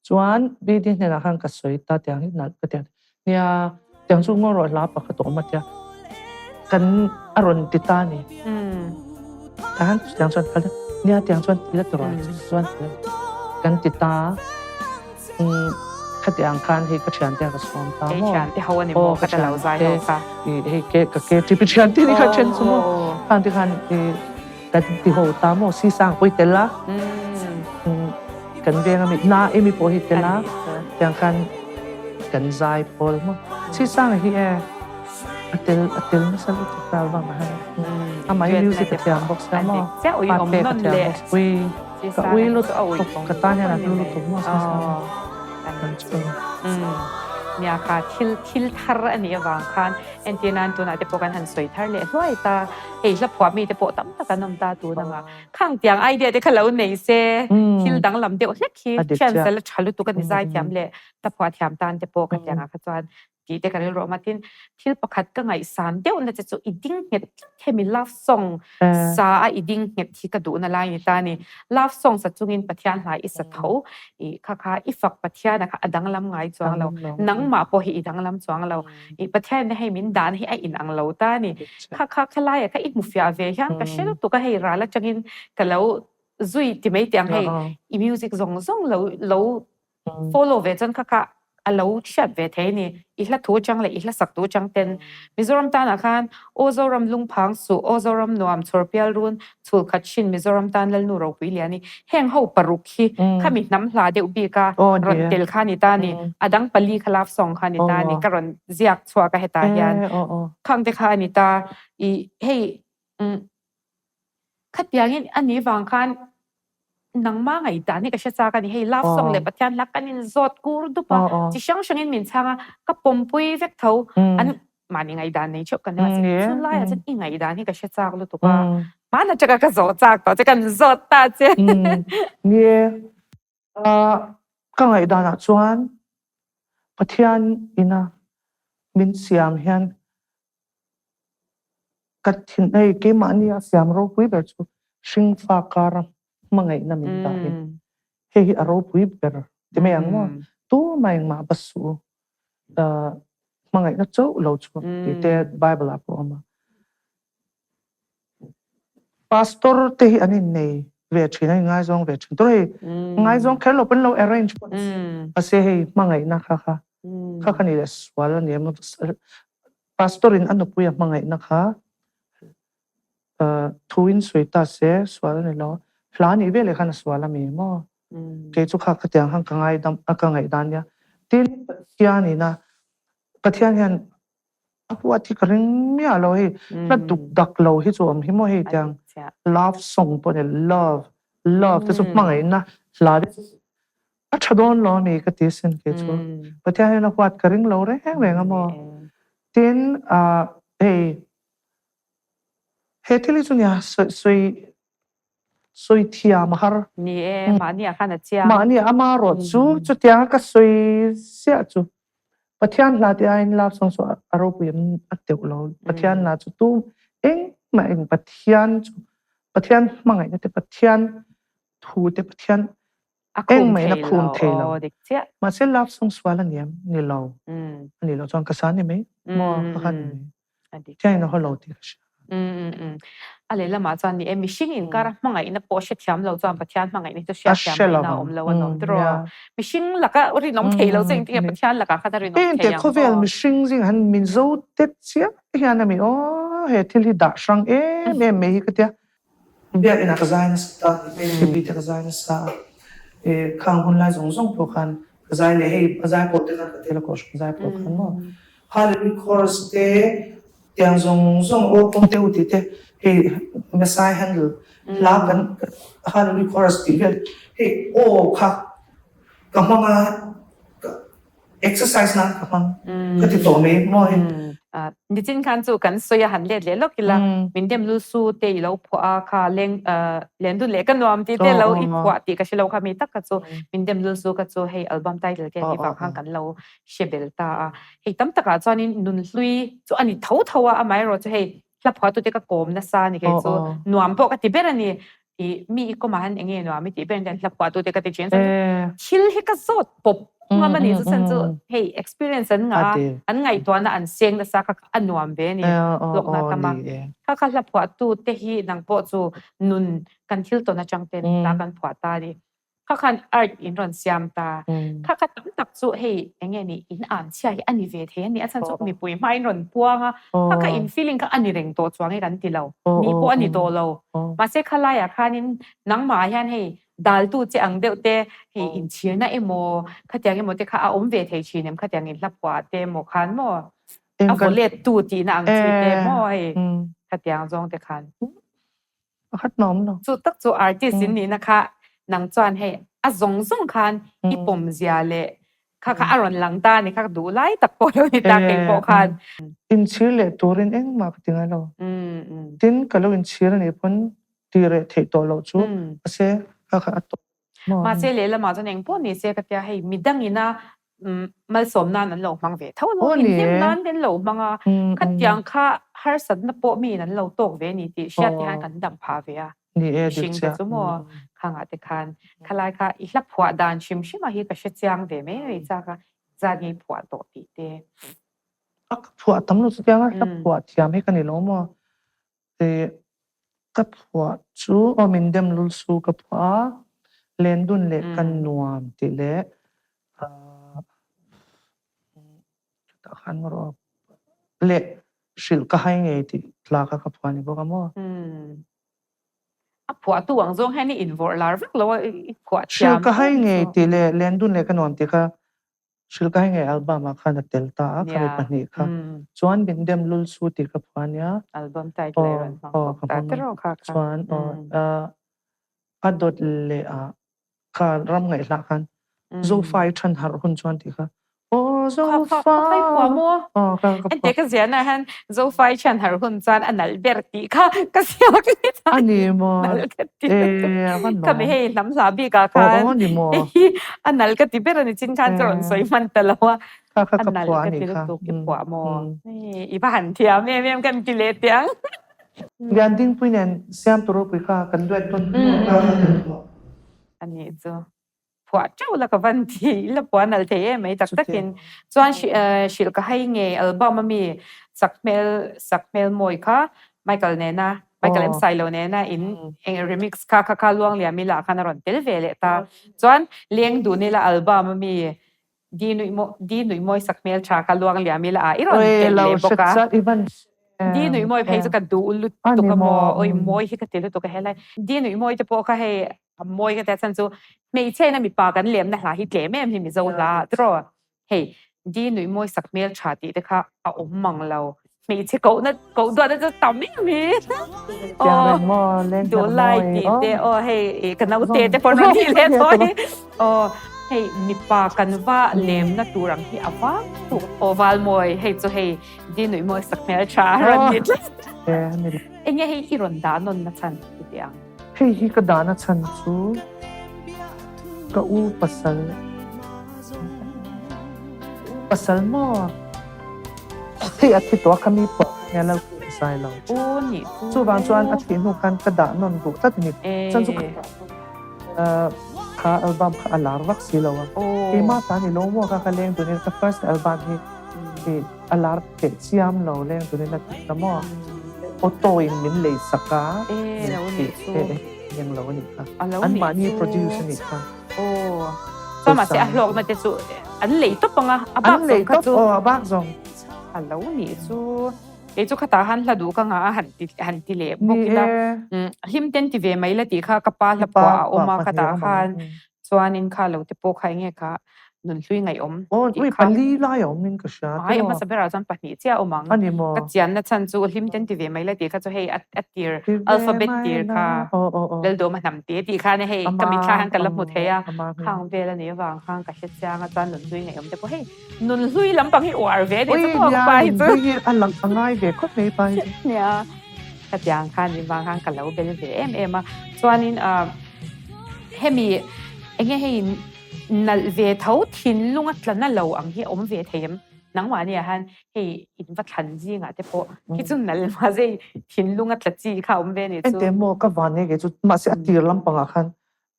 Chuan BD hnenah khan ka sawi ta tiang hi nalh ka ti a. Nia tiang chu ngaw rawh hla pakhat a awm a tia kan a rawn ti ta a ni. Tahan tiang chuan kal nia tiang chuan ti la ti rawh chuan ti kan ti ta khatiang khan hei ka thian te ka sawm ta maw thian te ho ani maw ka ta lo zai ho kha hei ke ka ke ti pi thian te ni kha then chu maw khan ti khan kan ti ho ta maw si sang pui tel a kan veng ami na emi pawh hi tel a tiang khan kan zai pawl maw si sang hi e A tel a tel nasa lutuk ta vang a han amah hi music a thiam bawk sia maw part pek a thiam bawk sia ui ka ui lutuk ka tan hian a hlu lutuk maw sia sia kan chu Nia kha thil thil thar a nih avang khan entir nan tunah te pawh kan han sawi thar leh hluai ta hei hla phuah mi te pawh tam tak an awm ta tun anga khang tiang idea te kha lo nei se thil danglam deuh hlek hi thian sala tha lutuk a ni zai thiam leh hla phuah thiam tan te pawh khatiang ah kha chuan tih te ka rilru awm a, tin thil pakhat ka ngaihsan deuhna che chu i ding nghet tlat hemi love song sa a i ding nghet hi ka duhna lai ni ta a ni. Love song sa chungin Pathian hla i sa tho i kha kha i fak Pathian a kha a danglam ngai chuang lo, nangmah pawh hi i danglam chuang lo, i Pathian in hei min dan hi a inang lo ta a ni. Kha kha khalai ah kha i hmu fiah ve hian ka hre lutuk a hei ral atangin ka lo zui ti mai teh ang hei i music zawng zawng lo lo follow ve chuan kha kha a lo hriat ve thei a ni. I hla thu atang leh i hla sak tu atang ten Mizoram tanah khan Aw Zoram lungphang suh, Aw Zoram nuam, Chhawr pial run, chhul khat hrin Mizoram tan Lalnu ropui lian i heng ho paruk hi khami hnam hla deuh bik a rawn tel kha a ni ta a ni. A dang pali kha love song kha a ni ta a ni. Ka rawn ziak chhuak a hetah hian khang te kha a ni ta. I hei Khatiangin a nih vang khan nangmah ngaihdan hi ka hre chak a ni. Hei love song leh Pathian hla kan inzawt kur dup a, chi hrang hrangin min chhang a, ka pawmpui vek tho. An mahni ngaihdan nei theuh kan ni mahse chulaiah chuan i ngaihdan hi ka hre chak lutuk a, hmana atanga ka zawh chak tawh che kan zawt ta che. Nie, ka ngaihdanah chuan Pathian ina min siam hian Ka thin hei keimahni a siam ropui ber chu hringfa kara hmangaihna min dah hi. Hei hi a ropui ber ti mai ang maw? Tumah engmah va suh u. Hmangaihna chauh lo chu tih te Bible ah pawh a awm a. Pastor te hi an innei ve thin a, inngaizawng ve thin. Tur hei ngaizawng kher lo pawn lo arrange pawh ni se. Mahse hei hmangaihna kha kha kha kha nih leh sual a ni em? Pastor in a nupui a hmangaihna kha thu in sawi ta se sual a ni lo. Hla nih veleh khan a sual a mi maw? Kei chu kha khatiang khan ka ngaidam a ka ngaihdan nia. Tin, Pathian in a Pathian hian a huat hi ka ring miah lo hei. Hla duk dak lo hi chu awm hi maw hei tiang love song pawh a ni love love te chu hmangaihna. Hla te chu a tha dawn lo a ni ka ti asin kei chu. Pathian hian a huat ka ring lo reng reng a maw. Tin, hei he thil hi chu nia sawi sawi thiam a har. Ni e, mahni ah khan a chiang. Mahni ama rawh chu chutianga ka sawi ziah chu Pathian hla te aiin love song chu a ropui em a teuh lo. Pathian hla chu tu engmah eng Pathian chu Pathian hmangaihna te Pathian thu te Pathian engmah in a khum thei lo. Mahse love song sual a ni em? Ni lo. A ni lo chuan ka sa ni mai maw ka khan ni mai. Pathian in a haw lo tih ka hria. A lehlamah chuan ni e, mihring inkara hmangaihna pawh hrethiam lo chuan Pathian hmangaihna hi chu hriatthiam ngaihna a awm lo a nuam tiraw. Mihring laka rinawm thei lo chu engtin nge Pathian lakah khan a rinawm thei ang aw. Khawvel mihring zingah hian Mizo te chiah hian a mi aw he thil hi dah hrang em em mai hi ka tia. Biakinah ka zai nasa ta, MKP te ka zai nasa a, khang hun lai zawng zawng pawh khan ka zai leh hei a zai pawh te khan ka tel a kohhran zai pawh khan maw Hallelujah chorus te tiang zawng zawng aw pawm te u tih te hei Messiah handle hla kan Hallelujah chorus tih vel hei aw kha ka hmang a Exercise nan ka hmang ka ti tawh mai maw hei. Nichin khan chu kan sawi a han let leh lawk ila min dem lu su te i lo phuah a kha leng len dun leh ka nuam tih te lo i phuah tih ka hre lo kha mi tak kha chu min dem lu su kha chu hei album title te tih vang khan kan lo hre bel ta a. Hei tam takah chuanin nunhlui chu a ni tho tho a amaherawh chu hei hla phuahtute ka kawm nasa a ni kei chu nuam pawh ka ti ber a ni. I mi i kawmah hian eng nge nuam i tih ber hian hla phuahtute ka ti thin. Thil hi ka zawt pawp ngam a ni chu chhan chu hei experience an ngah a, an ngaihtuahna an seng nasa kha a nuam ve a ni hlawkna tam a. Kha kha hla phuahtute hi nang pawh chu nun kan thil tawn atang ten hla kan phuah ta a ni. Kha khan art in rawn siam ta. Kha kha tam tak chu hei eng nge ni in an chhia hi a ni ve thei a ni. A chhan chu mipui hma in rawn puang a, kha kha in feeling kha a ni reng tawh chuang e kan ti lo. Ni pawh a ni tawh lo. Mahse khalaiah khanin nangmah hian hei daltu che ang deuh te hei inchhirna emaw khatiang emaw te kha a awm ve thei thin em khatiang in hla phuah te emaw khan maw a vaw let tu tihna ang chi te maw hei khatiang zawng te khan. Pakhat na awm lo. Chu tak chu artist in nihna kha nang chuan hei a zawng zawng khan i pawm zia leh kha kha a rawn lang ta a ni kha ka duh lai tak pawh lo ni ta kei pawh khan. Inchhir leh turin engmah ka ti ngai lo. Tin ka lo inchhir a nih pawn ti reh theih tawh loh chu mahse kha kha a tawp. Mahse lehlamah chuan engpawh ni se ka tia hei midangin a malsawm nan an lo hmang ve tho alawm, inhlim nan te an lo hmang a, khatiang kha harsatna pawh miin an lo tawk ve a ni tih hriat te hian kan dam phah ve a, mihring te chu maw khangah te khan khalai kha i hla phuah dan hrim hrim ah hi ka hre chiang ve mai mai chak a, zat nge i phuah tawh tih te. A ka phuah tam lo chutiang a hla phuah thiam hi ka ni lo maw? Ka phuah chu aw min dem lul su ka phuah a, lendun leh ka nuam tih leh chutah khan rawh leh hrilh ka hai ngei tih hla kha ka phuah a ni bawk a maw. A phuahtu ang zawng hian i invawrh lar vak lo a, i phuah thiam. Hrilh ka hai ngei tih leh lendun leh ka nuam tih kha Hrilh ka hei ngei album ah khan a tel ta a, khami pahnih kha. Chuan min dem lul su tih ka phuah ania. Album title a rawn hmang bawk ta tiraw kha kha. Chuan a dawt leh ah kha ram ngaihhlah khan Zofa i than harh hun chuan tih kha Aw Zofa. Kha kha i phuah maw? Aw kha ka phuah. Ente ka ziahna ah hian Zofa i thian harh hun chuan a nalh ber tih kha ka ziak ni chuan. A ni maw? Nalh ka ti. Eh a van Khami hei hnam hla bik ah khan. Aw ni maw? Hei a nalh ka ti ber a ni chin khan ka rawn sawi hman ta lo a. Kha kha ka phuah a nih kha. A nalh ka ti lutuk i phuah maw? I va han thiam em em kan ti leh teh ang. Liandingpui nen Siamtu ropui kha kan duet tawn kha kan phuah. A nih chu. Phuah teuh la ka van ti la phuah nalh thei em mai tak takin chuan hrilh ka hai nge album a mi sak hmel sak hmel mawi kha Michael nena Michael M Sailo nena in eng remix kha kha kha Luangliam ila khan a rawn tel ve leh ta chuan Leng dun ila album a mi Di nuih mawi Di nuih mawi sak hmel tha kha Luangliam ila ah i rawn tel leh bawk a Di nuih mawi phei chu ka duh lutuk a maw awi mawi hi ka ti lutuk a helai Di nuih mawi te pawh kha hei A mawi ka tia chhan chu hmeichhia ina mipa kan lemna hla hi tlem em hi Mizo hla tiraw? Hei Di nuih mawi sak hmel tha tih te kha a awm mang lo. Hmeichhe kohna koh duatna chu tam em hi. Tiang reng maw leng Duh lai tih te aw hei ka naute te pawh rawn nih leh tawh hi. Aw hei mipa kan va lemna tur ang hi a vang tuk. Aw Valmawi hei chu hei di nuih mawi sak hmel tha a rawn ni tlat. Enge hei i rawn dah nawn na chhan i ti ang? Hei hi ka dahna chhan chu ka u pasal pasal maw? Hei a thi tawh a kha mi pawh nia lo zai lo. U nih chu. Chuvang chuan a thih hnu khan ka dah nawn duh tlat a ni. Chuan chu kha album kha a lar vak si lo a. Keimah ta ni lo maw kha ka leng tunin ka first album hi a lar teh chiam lo leng tunin a ti ta maw. Auto in min lei sak a. E lo nih chu. Eng lo a nih kha. Anmahni produce a nih kha. Aw. Chuan mahse a hlawkna te chu an lei tawp ang a, a bak zawng kha chu. Aw a bak zawng. A lo nih chu. Kei chu khatah khan hla duh ka ngah a han ti han ti leh bawk ila. Hlim ten ti ve mai la tih kha ka pa hla phuah a awm a khatah khan chuanin kha lo te pawh kha enge kha nunhlui ngaihawm tih kha. Pali lai a awm in ka hria. Ai a hmasa berah chuan pahnih chiah a awm ang. A ni maw? Ka chianna chhan chu hlim ten ti ve mai la tih kha chu hei a tir alphabet tir kha Laldawma hnam te tih khan hei ka mitthla hian ka la hmu thei a khang vel a nih avang khan ka hre chiang a chuan nunhlui ngaihawm te pawh hei nunhlui lampang hi uar ve a ni chu pawh ka pa hi chu. Nia nunhlui hi a lang a ngai ve khawp mai pa hi chu. Nia khatiang khan nih vang khan ka lo bel ve em em a chuanin hemi enge hei Nalh ve tho thinlung a tla na lo ang hi a awm ve thei em? Nangmah nia han hei in va thlan zingah te pawh khi chu nalh mahse thinlung a tla chi kha a awm ve a ni chu. Engte maw ka van nge kei chu mahse a tir lampangah khan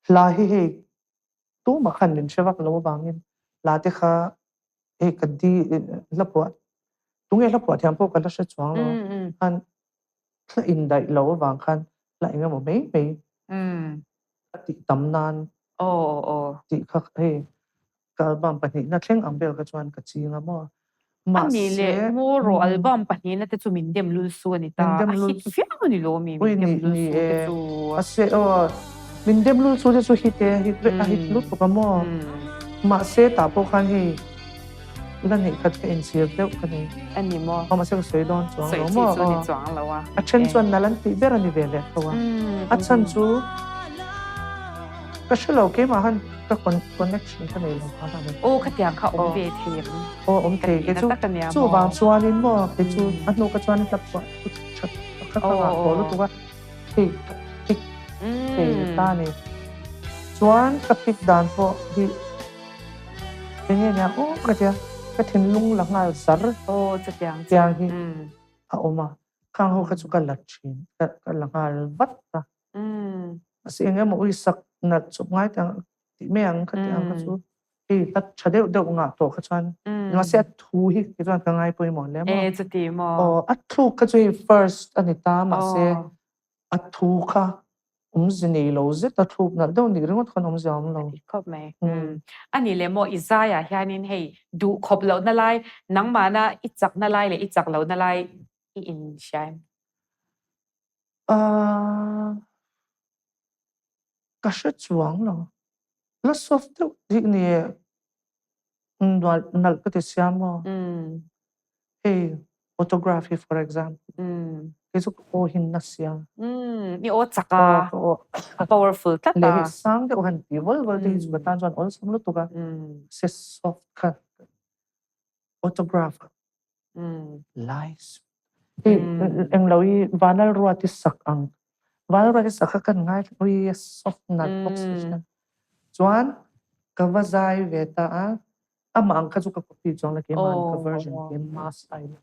hla hi hei tumah khan min hre vak lo avangin hla te kha hei ka di hla phuah tunge hla phuah thiam pawh ka la hre chuang lo khan hla indaih lo avang khan hla engemaw mai mai a tih tam nan tih kha hei ka album pahnihna thleng ang vel kha chuan ka ching a maw. Mahse Ani leh Mawrawh album pahnihna te chu min dem lul su a ni ta. A hit viau a ni lo mi min dem lul su te chu. Mahse aw min dem lul su te chu hit e hit vek a hit lutuk a maw. Mahse tah pawh khan hei la neih khat ka inchhir deuh ka nei. A ni maw? Aw mahse ka sawi dawn chuang lo maw? Sawi chi chu ni chuang lo a. A then chuan nal an tih ber a ni ve leh tho a. A chhan chu ka hre lo keimah han ka connection ka nei lo kha a ni. Aw khatiang kha awm ve thei em? Aw awm thei kei chu chuvang chuanin maw kei chu a hnu ka chuan hla phuah tha kha ka ngah tawh lutuk a hei ka pick thei ta a ni. Chuan ka pick dan pawh hi Enge nia aw ka tia ka thinlung la nghal zar Aw chutiang chu tiang hi a awm a, khang ho kha chu ka la thin ka ka la nghal vat a. Mahse eng emaw ui sak nalh chawp ngai te ang tih mai ang kha tiang kha chu hei hla tha deuh deuh ngah tawh kha chuan mahse a thu hi kei chuan ka ngai pawimawh hle maw. E chuti maw. Aw a thluk kha chu hei first a ni ta mahse A thu kha awmze nei lo zet a thluk nalh deuh nih ringawt khan awmze a awm lo. A dik khawp mai. A nih leh maw i zaiah hianin hei duh khawp lohna lai, nangmahna i chakna lai leh i chak lohna lai i inhria em? Ahh ka hre chuang lo. La soft deuh dik ni e. Nalh ka ti sia maw? Hei autograph hi for example kei chu ka aw hi na sia. I aw chak a, a powerful tlat a. Leh hei sang deuh han ti vawl vawl te hi chu ka tan chuan awlsam lutuk a, se soft kha autograph lai hei englo hi Vanlalruati sak ang, Vanlalruati sak kha kan ngai ui a soft nalh bawk si chuan ka va zai ve ta a. Amah ang kha chu ka copy chuang la keimah ang ka version keimah style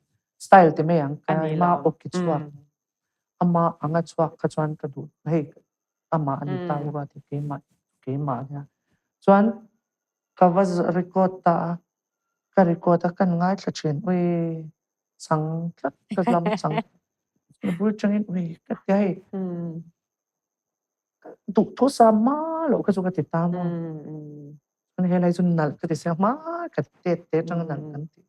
style ti mai ang keimah aw ki chhuak amah anga chhuak kha chuan ka duh hei amah a ni ta ura ti keimah keimah ania chuan ka va record ta a ka record a kan ngaithla thin ui chang tlat ka lam chang bul tangin ui ka tia hei duhthusa hma loh kha chu ka ti ta maw. Chuan helai chu nalh ka ti sia hma ka tet te atanga nalh kan tih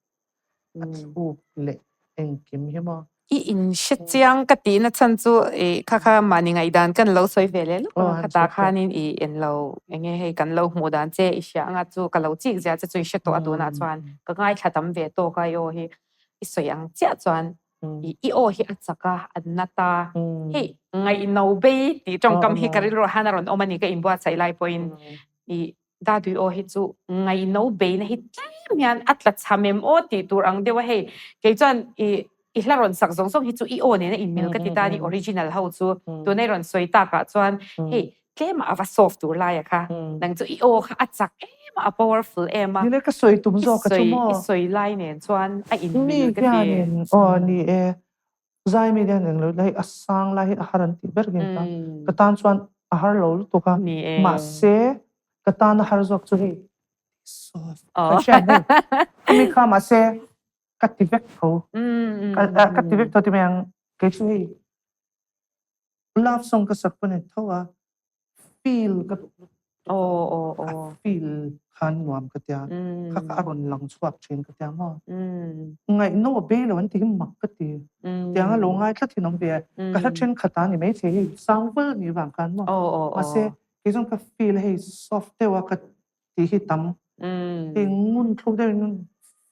a thluk leh engkim hi maw. I inhre chiang ka tihna chhan chu i kha kha mahni ngaihdan kan lo sawi ve leh lawk a, khatah khanin i en lo enge hei kan lo hmuh dan che i hria anga chu ka lo chik zia che chu i hre tawh a tunah chuan ka ngaithla tam ve tawk a i aw hi i sawi ang chiah chuan. I aw hi a chak a, a nat a, hei ngaihno bei tih tawngkam hi ka rilru ah hian a rawn awm a ni ka inbuatsaih lai pawhin i Dadui aw hi chu ngaihno beina hi tlem hian a tla cham em aw tih tur ang deuh a hei kei chuan i i hla rawn sak zawng zawng hi chu i aw nena inmil ka ti ta a ni original ho chu tuna i rawn sawi takah chuan hei tlem a va soft tur lai a kha nang chu i aw kha a chak em a a powerful em a Nile ka sawi tum zawk a chu maw? I sawi lai nen chuan a inmil Mi ka ti. hianin aw ni e zai mi hian englo ila hei a sang lai hi a har an tih ber ngei ta ka tan chuan a har lo lutuk a mahse ka tan a har zawk chu hei soft ka hriat hei khami kha mahse ka ti vek tho ka ti vek tho ti mai ang kei chu hei Love song ka sak pawn tho a, feel ka duh lutuk a, a feel khan nuam ka tia, kha kha a rawn lang chhuak thin ka tia maw. Ngaihno a bei lo an ti hi mak ka ti, tiang a lo ngai tlat hi an awm ve a, ka hla thenkhat a ni maithei hei sang vul ni vang khan maw, mahse kei chuan ka feel hei soft deuh a ka tih hi tam, hei ngun thluk deuhin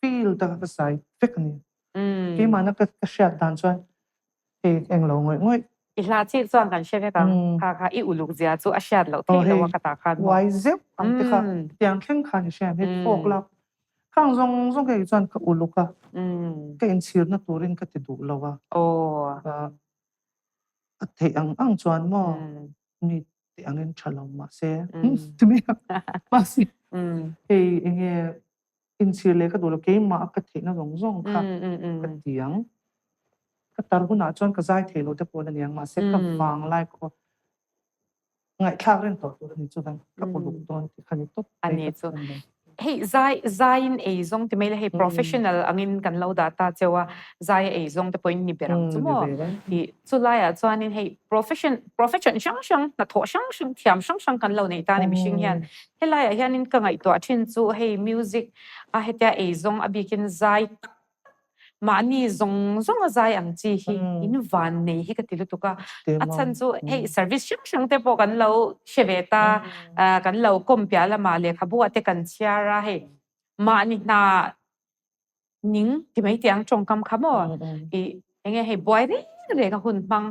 feel taka ka sai vek a ni, keimahna ka hriat dan chuan Hei eng lo ngawih ngawih. I hla chik chuan kan hre vek ang. Kha kha i uluk zia chu a hriat loh theih lo a ka tah khan maw. Uai zeuh ang te kha tiang thleng khan i hria em hei fawk lak khang zawng zawng hei chuan ka uluk a ka inchhirna turin ka ti duh lo a a theih ang ang chuan maw mi tih angin tha lo mahse tumi mahse hei enge Inchhir leh ka duh lo, keimah a ka theihna zawng zawng kha ka ti ang. Ka tar hunah chuan ka zai thei lo te pawh la ni ang, mahse ka vang lai khaw ngaihthlak reng tawh tur a ni chuan ka uluk dawn tih kha ni tawp mai ka ti ang. Hei zai zaiin ei zawng ti mai la hei professional angin kan lo dah ta cheu a, zai a ei zawng te pawhin ni ber ang chu maw? Tih chu laiah chuanin hei profession profession hrang hrang hnathawh hrang hrang thiam hrang hrang kan lo nei ta a ni mihring hian. Helaiah hianin ka ngaihtuah thin chu hei music a hetia eizawng a bikin zai tak tak mahni zawng zawng a zai ang chi hi in van nei hi ka ti lutuk a. A chhan chu hei service hrang hrang te pawh kan lo hre ve ta, kan lo kawm piah lamah lehkhabu ah te kan chhiar a hei mahni hna ning ti mai tih ang tawngkam kha maw i enge hei buai reng reng a hun hmang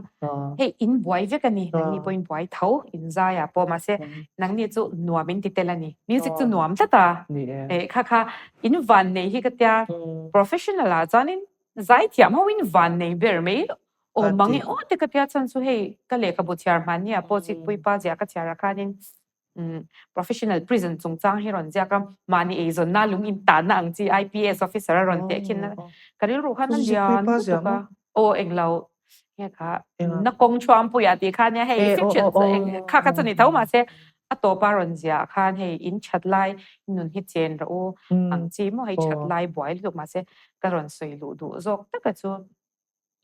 hei in buai vek a ni nangni pawh in buai tho in zai ah pawh mahse nangni chu nuam in ti tel a ni music chu nuam tlat a eh kha kha in van nei hi ka tia professional ah chuanin zai thiam ho in van nei ber mai aw mang e aw te ka tia chuan chu hei ka lehkhabu chhiar hmanni ah pawh chikpui pa ziah ka chhiar ah khanin Professional prison chungchang hi rawn ziak a, mahni eizawnna lung intanna ang chi IPS officer a rawn teh khin a, ka rilru khan a lian lutuk a, aw englo nge kha na kawng thuampuiah tih kha nia hei fiction chu eng kha kha chu ni tho mahse a tawpa rawn ziah khan hei in that lai nun hi chen rawh u ang chi maw hei that lai buai lutuk mahse ka rawn sawi luh duh zawk taka chu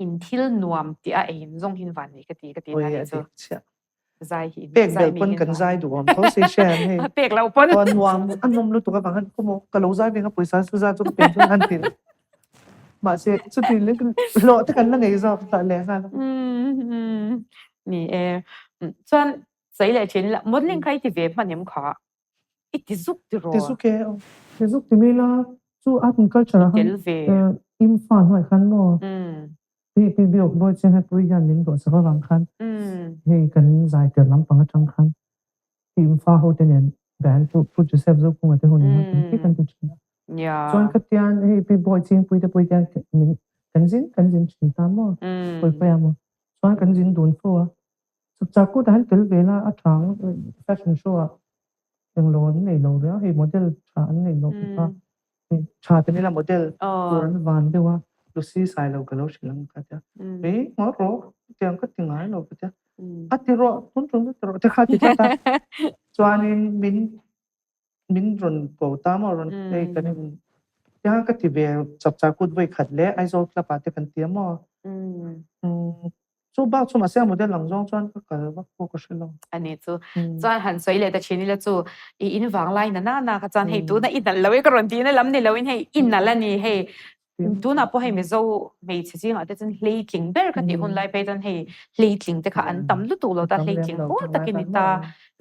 In thil nuam tih a eiin zawng hin van nei ka ti ka ti na nih chu. Zai hi Pek belh pawn kan zai duh awm tho si hre an hei. Pek loh pawn. Aw nuam a nawm lutuk avang hian khaw maw ka lo zai ve ang a pawisa chu zai chu ka pen chu han ti leh. Mahse chuti lek hlawh te kan la nei zawk tah leh nghal a. Ni e. Chuan sawi leh thin ila modelling kha i ti ve hman em kha? I ti zuk ti raw? Ti zuk e aw. Ti zuk ti mai la, chu art and culture ah khan Imfa hnuai khan maw pi pi biak bawi chiang he pui hian min duhsak avang khan hei kan zai tir lampang atang khan Imfa ho te nen band chu Pu Joseph Zokhunga te ho nen khan kan kan ti thin a. Chuan khatian hei pi bawi ching pui te pui hian min kan zin kan zin thin ta maw pui pui a maw chuan kan zin dun fo a. Chapchar kut ah hian tel ve la a tha ang fashion show ah englo an nei lo riau hei model tha an nei lo bawk a hei tha te nila model tur an van deuh a Lucy sai lo ka lo hrilh ang ka tia ei ngaw rawh tiang ka ti ngai lo ka tia a ti rawh tun tun chu ti rawh te kha ti tlat a chuanin min min rawn ko ta maw rawn hei kan in tiang ka ti ve chapchar kut vawi khat leh Aizawl club ah te kan ti a maw Chu bak chu mahse a model ang zawng chuan ka kal vak pawh ka hre lo. A ni chu. Chuan han sawi leh ta thin ila chu i in vang lai na na na kha chuan hei tuna i nalh lo e ka rawn tihna lam ni lo in hei i nalh a ni hei tunah pawh hei Mizo hmeichhe zingah te chuan hleitling ber ka tih hun lai phei chuan hei hleitling te kha an tam lutuk lo ta hleitling pawl takin i ta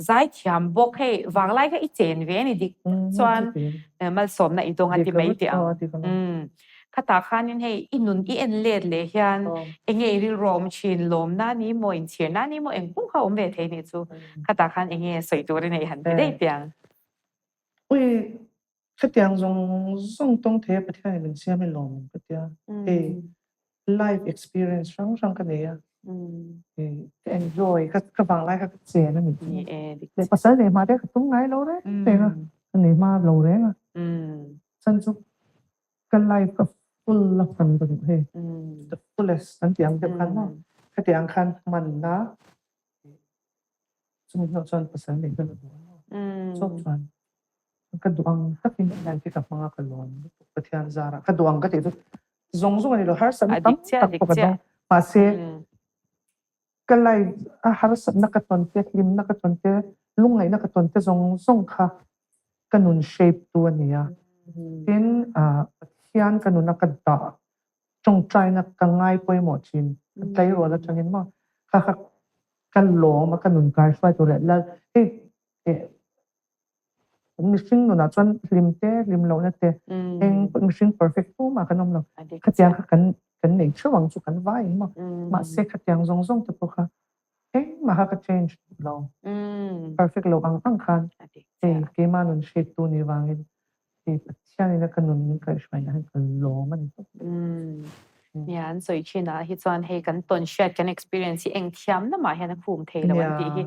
zaithiam bawk hei vanglai kha i chen ve a ni dik tak chuan malsawmna i dawng a ti mai tih ang. Khatah khanin hei i nun i en let leh hian enge i rilru a awm thin, lawmna ni maw, inchhirna ni maw, eng pawh kha a awm ve thei nih chu. Khatah khan enge sawi tur i neih han ti daih piang. Ui, khatiang zawng zawng tawng thei a Pathianin min siam i lawm ka tia. Hei life experience hrang hrang ka nei a, ka enjoy, ka vanglai kha ka chen a ni. Leh pasal nei hma te ka tum ngai lo reng reng a, ka nei hma lo reng a. Chan chu ka life ka full a hman ka duh hei, the fullest an tih ang deuh khan maw, khatiang khan hmanna chumi hnuah chuan pasal neih ka la duh a maw, chawp chuan ka duh ang takin life hi ka hmang a ka lawm lutuk Pathian zarah ka duh ang ka tih chu zawng zawng a ni lo, harsatna tam tak pawh ka dawng mahse Ka life a harsatna ka tawn te, hlimna ka tawn te, lungngaihna ka tawn te zawng zawng kha ka nun shape tu a ni a. Tin, Pathian ka nuna ka dah tawngtaina ka ngai pawimawh thin, ka tleirawl atangin maw kha kha ka lawm a, ka nun kai hruai tur leh lal hei mihring nunah chuan hlim te, hlim lohna te, eng mihring perfect tumah kan awm lo. Khatiang kha kan kan nei theuh ang chu kan vaiin maw. Mahse khatiang zawng zawng te pawh kha engmah kha ka change duh lo. Perfect lo ang ang khan hei keimah nun hriattu ni vangin hei Pathianin a ka nun min kaihhruaina hian ka lawm a ni tawp. Nia, an sawi thin ah hi chuan hei kan tawn hriat kan experience hi eng thiam lamah hian a khum thei lo an tih hi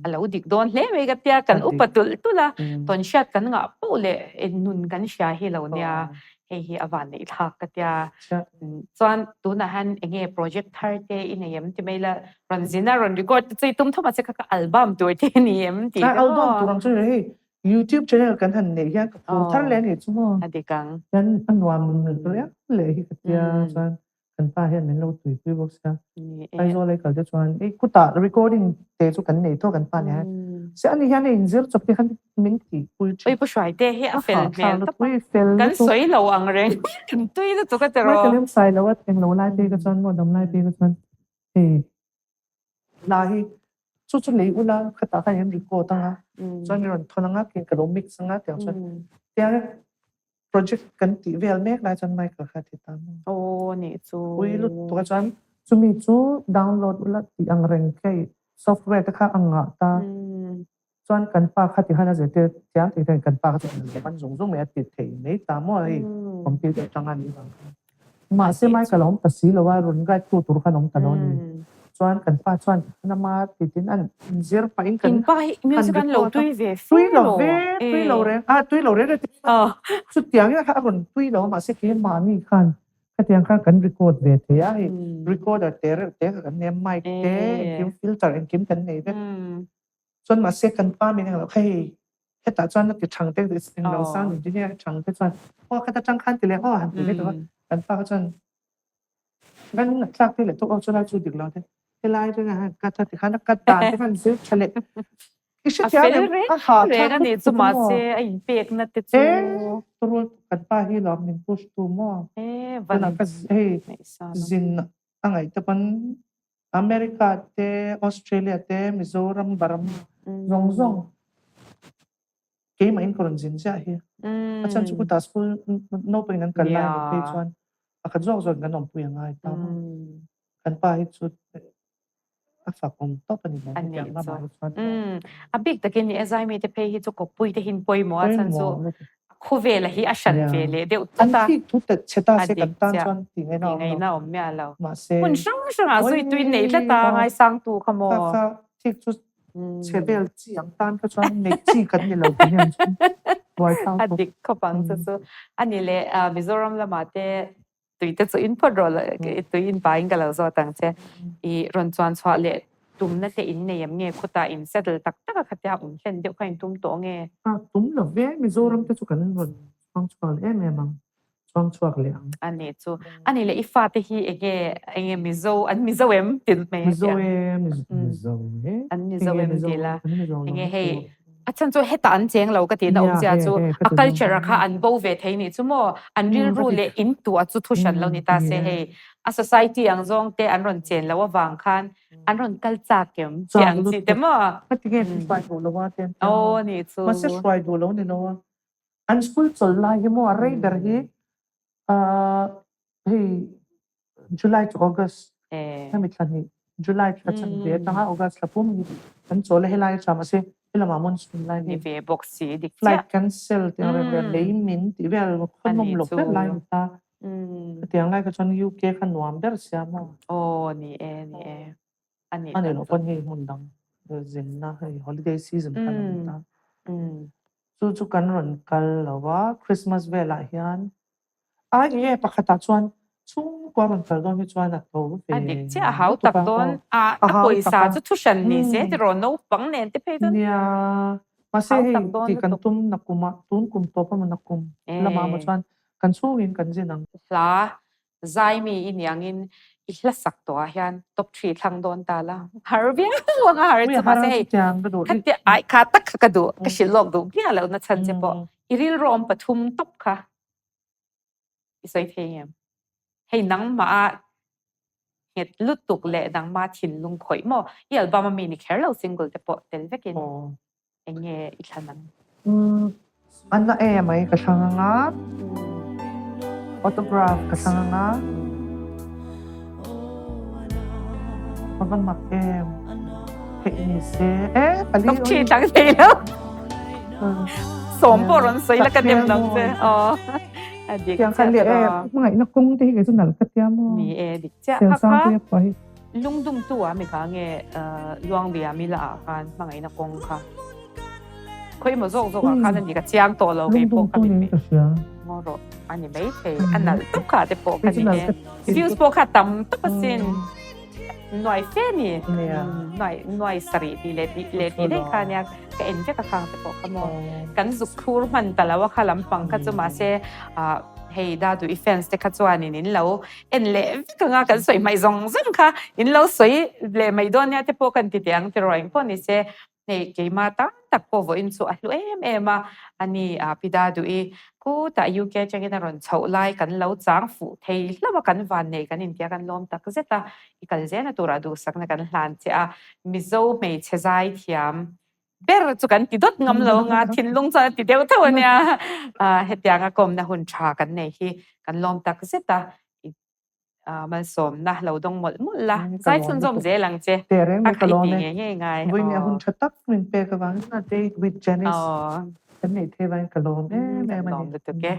a lo dik dawn hle mai ka tia kan upa tulh tulh a, tawn hriat kan ngah poh leh nun kan hria hi lo nia hei hi a van neih thlak ka tia. Chuan tunah hian eng nge project thar te i nei em ti mai la rawn zin a rawn record te chu i tum thawm a che kha ka album tur te ni em tih te maw. Album tur ang chu ni hei YouTube channel kan han neih hian ka phur thar leh a nih chu maw. A dik ang. Hian a nuam riau leh hi ka tia chuan kan pa hian min lo tuipui bawk sia. Aizawl ai kal te chuan ei kutah recording te chu kan nei tawk kan pa nen. Se ani hian a inzir chawp te khan min tihpui thin. Oi Pu Hruaite hi a fel hmel tawp a. Kan sawi lo ang reng. Kan tui lutuk a tiraw. Mai ka lem sai lo a englo lai phei kha chuan maw dam lai phei kha chuan hei Hla hi chu chu lei ula khatah khan in record anga chuan i rawn thawn anga kei ka lo mix anga tiang chuan tiang project kan tih vel mek lai chuan Michael kha a ti ta maw. Aw nih chu. Pui lutuk a chuan chumi chu download ula tih ang reng khi software te kha a ngah ta chuan kan pa kha ti khan a zirtir thiam tih khan kan pa kha chuan a man zung zung mai a ti thei mai ta maw hei computer atanga a nih vang khan. Mahse Michael a awm ta si lo a, rawn guide tu tur khan a awm ta lo a ni. Chuan kan pa chuan nama titin an inzir pahin kan In pa hi music an lo tui ve fe Tui lo ve, tui lo reng, ah tui lo reng reng chutiang hian kha a rawn tui lo a mahse keimahni khan Khatiang khan kan record ve thei a, hei recorder te reuh te kha kan nei a, mic te engkim filter engkim kan nei vek. Chuan mahse kan pa min englo kha hei hetah chuan a ti thang te englo sound engineer a thang te chuan aw khata tang khan ti leh aw han ti leh tawh a, kan pa kha chuan kan ngaihthlak te leh tawk aw chulai chu dik lo te helai te khan cut a ti khan a cut dan te khan zir tha leh i hrethiam em a ha thlak a nih chu mahse a inpekna te chu e kan pa hi lawm min push tu maw e van hei zin a ngaih te pawn America te, Australia te, Mizoram, Burma zawng zawng keimah in ka rawn zin ziah hi. A chhan chu kutah school naupangin an kal lai anih phei chuan pakhat zawk zawkin kan awmpui a ngai ta maw. Kan pa hi chu a fak awm tawp a ni mai hetiang lamah hi chuan. A bik takin ni e Zaimi te phei hi chu kawppui te hin pawimawh a chhan chu Khawvela hi a hran ve leh deuh tlat a. An thik thu tet chhe ta se kan tan chuan tih ngaihna a awm lo. Tih ngaihna a awm miah lo. Mahse. Hmun hrang hrangah zui tui nei tlat a ngaisangtu kha maw. Kha kha thik chu chhe vel chi ang tan kha chuan neih chi kan ni lo tih hian chuan buai thau tawp. A dik khawp ang chu chu. A ni leh Mizoram lamah te Tui te chu in phawt rawh la, tui in pahin ka lo zawt ang che. I rawn chuan chhuah leh tumna te in nei em nge? Khutah in settle tak tak a khatia awm hlen deuh kha in tum tawh nge? A tum lo ve, Mizoram te chu kan rawn chuang chhuak leh em em ang, chuang chhuak leh ang. A nih chu. A nih leh i fate hi enge enge Mizo, an Mizo em ti mai a tia. Mizo e, Mizo e. An Mizo em ti la. Enge hei A chhan chu hetah an cheng lo ka tihna awmzia chu a culture kha an bo ve thei nih chu maw? An rilru leh in tuah chu thu hran lo ni ta se hei a society ang zawng te an rawn chen loh avang khan an rawn kal chak em tih ang chi te maw? Ka ti nge hruai duh lo a te an ti a maw? Nih chu. Mahse hruai duh lo ni lo a. An school chawlh lai hi maw a rei ber hi. Hei July to August hemi thla hnih July thla chan ve atanga August thla pum hi kan chawl a helai atang mahse helamah monsoon lai ni ve bawk si dik chiah. Flight cancel tih ang reng reng lei min tih vel khaw nawm lo ber lai a ni ta. Hetiang lai kha chuan UK kha nuam ber sia maw. Aw ni e ni e a nih A nih loh pawn hei hmun dang zinna hei holiday season kha a ni ta. Chu chu kan rawn kal lo a Christmas velah hian Ai nge pakhatah chuan chhungkua rawn kal dawn hi chuan a tho ve A dik chiah a hau tak dawn a a pawisa chu thu hran ni se tiraw naupang nen te phei chuan Nia mahse hei tih kan tum nakum ah tun kum tawp emaw nakum lamah emaw chuan kan chhungin kan zin ang. Hla zaimi i niangin i hla sak tawhah hian top thri thlang dawn ta la har viau ang a har chu mahse hei khatia ai kha tak kha ka duh ka hrilh lawk duh miah lohna chhan che pawh i rilruawm pathum tawp kha I sawi thei ngem? Hei nangmah a nghet lutuk leh nangmah thinlung khawih maw? I album a mi ni kher lo single te pawh tel vekin eng nge i thlan ang? Umm a na em ai ka thlang anga, autograph ka thlang anga, ka va mak em theih ni se e pali Top three thlang thei lo. Sawm pawh rawn sawi la ka nem dang che. Aw. A dik Tiang khan leh e hmangaihna kawng te hi kei chu nalh ka tia maw. Ni e dik chiah. Siam sang te pawh hi. Lungdum tu ah mi kha nge Luanglia mi la ah khan hmangaihna kawng kha. Khawi emaw zawk zawk ah khan a ni ka chiang tawh lo kei pawh ka mit mai. Ngaw rawh a ni mai thei a nalh tawp kha te pawh kha ni e. Views pawh kha tam tawp asin. Nuai fe ni. Nuai nuai sarih tih leh tih leh tih daih kha nia ka en vek a khang te pawh kha maw. Kan zuk thlur hman ta lo a kha lampang kha chu mahse ah hei Dadu i fans te kha chuanin in lo en leh vek anga kan sawi hmaih zawng zawng kha in lo sawi leh mai dawn nia te pawh kan ti teh ang tiraw engpawh ni se Hei keimah tam tak pawh vawiin chu a hlu em em a, ani a Pi Daduhi khutah UK atangin a rawn chhoh lai kan lo chang fuh thei hlauh a, kan vannei kan intia kan lawm tak zet a, i kal zelna turah duhsakna kan hlan che a, Mizo hmeichhe zai thiam ber chu kan ti dawt ngam lo anga thinlung chuan a ti deuh theuh a nia, hetianga kawmna hun tha kan nei hi kan lawm tak zet a, i Malsawmna lo dawng mawlh mawlh la, zai chhunzawm zel ang che. Tehreng mai ka lawm e. Ngei ngei ngai. Vawiin hun tha tak min pek avangin a date with Janice kan neih theih avangin ka lawm em em a ni. Kan lawm lutuk e.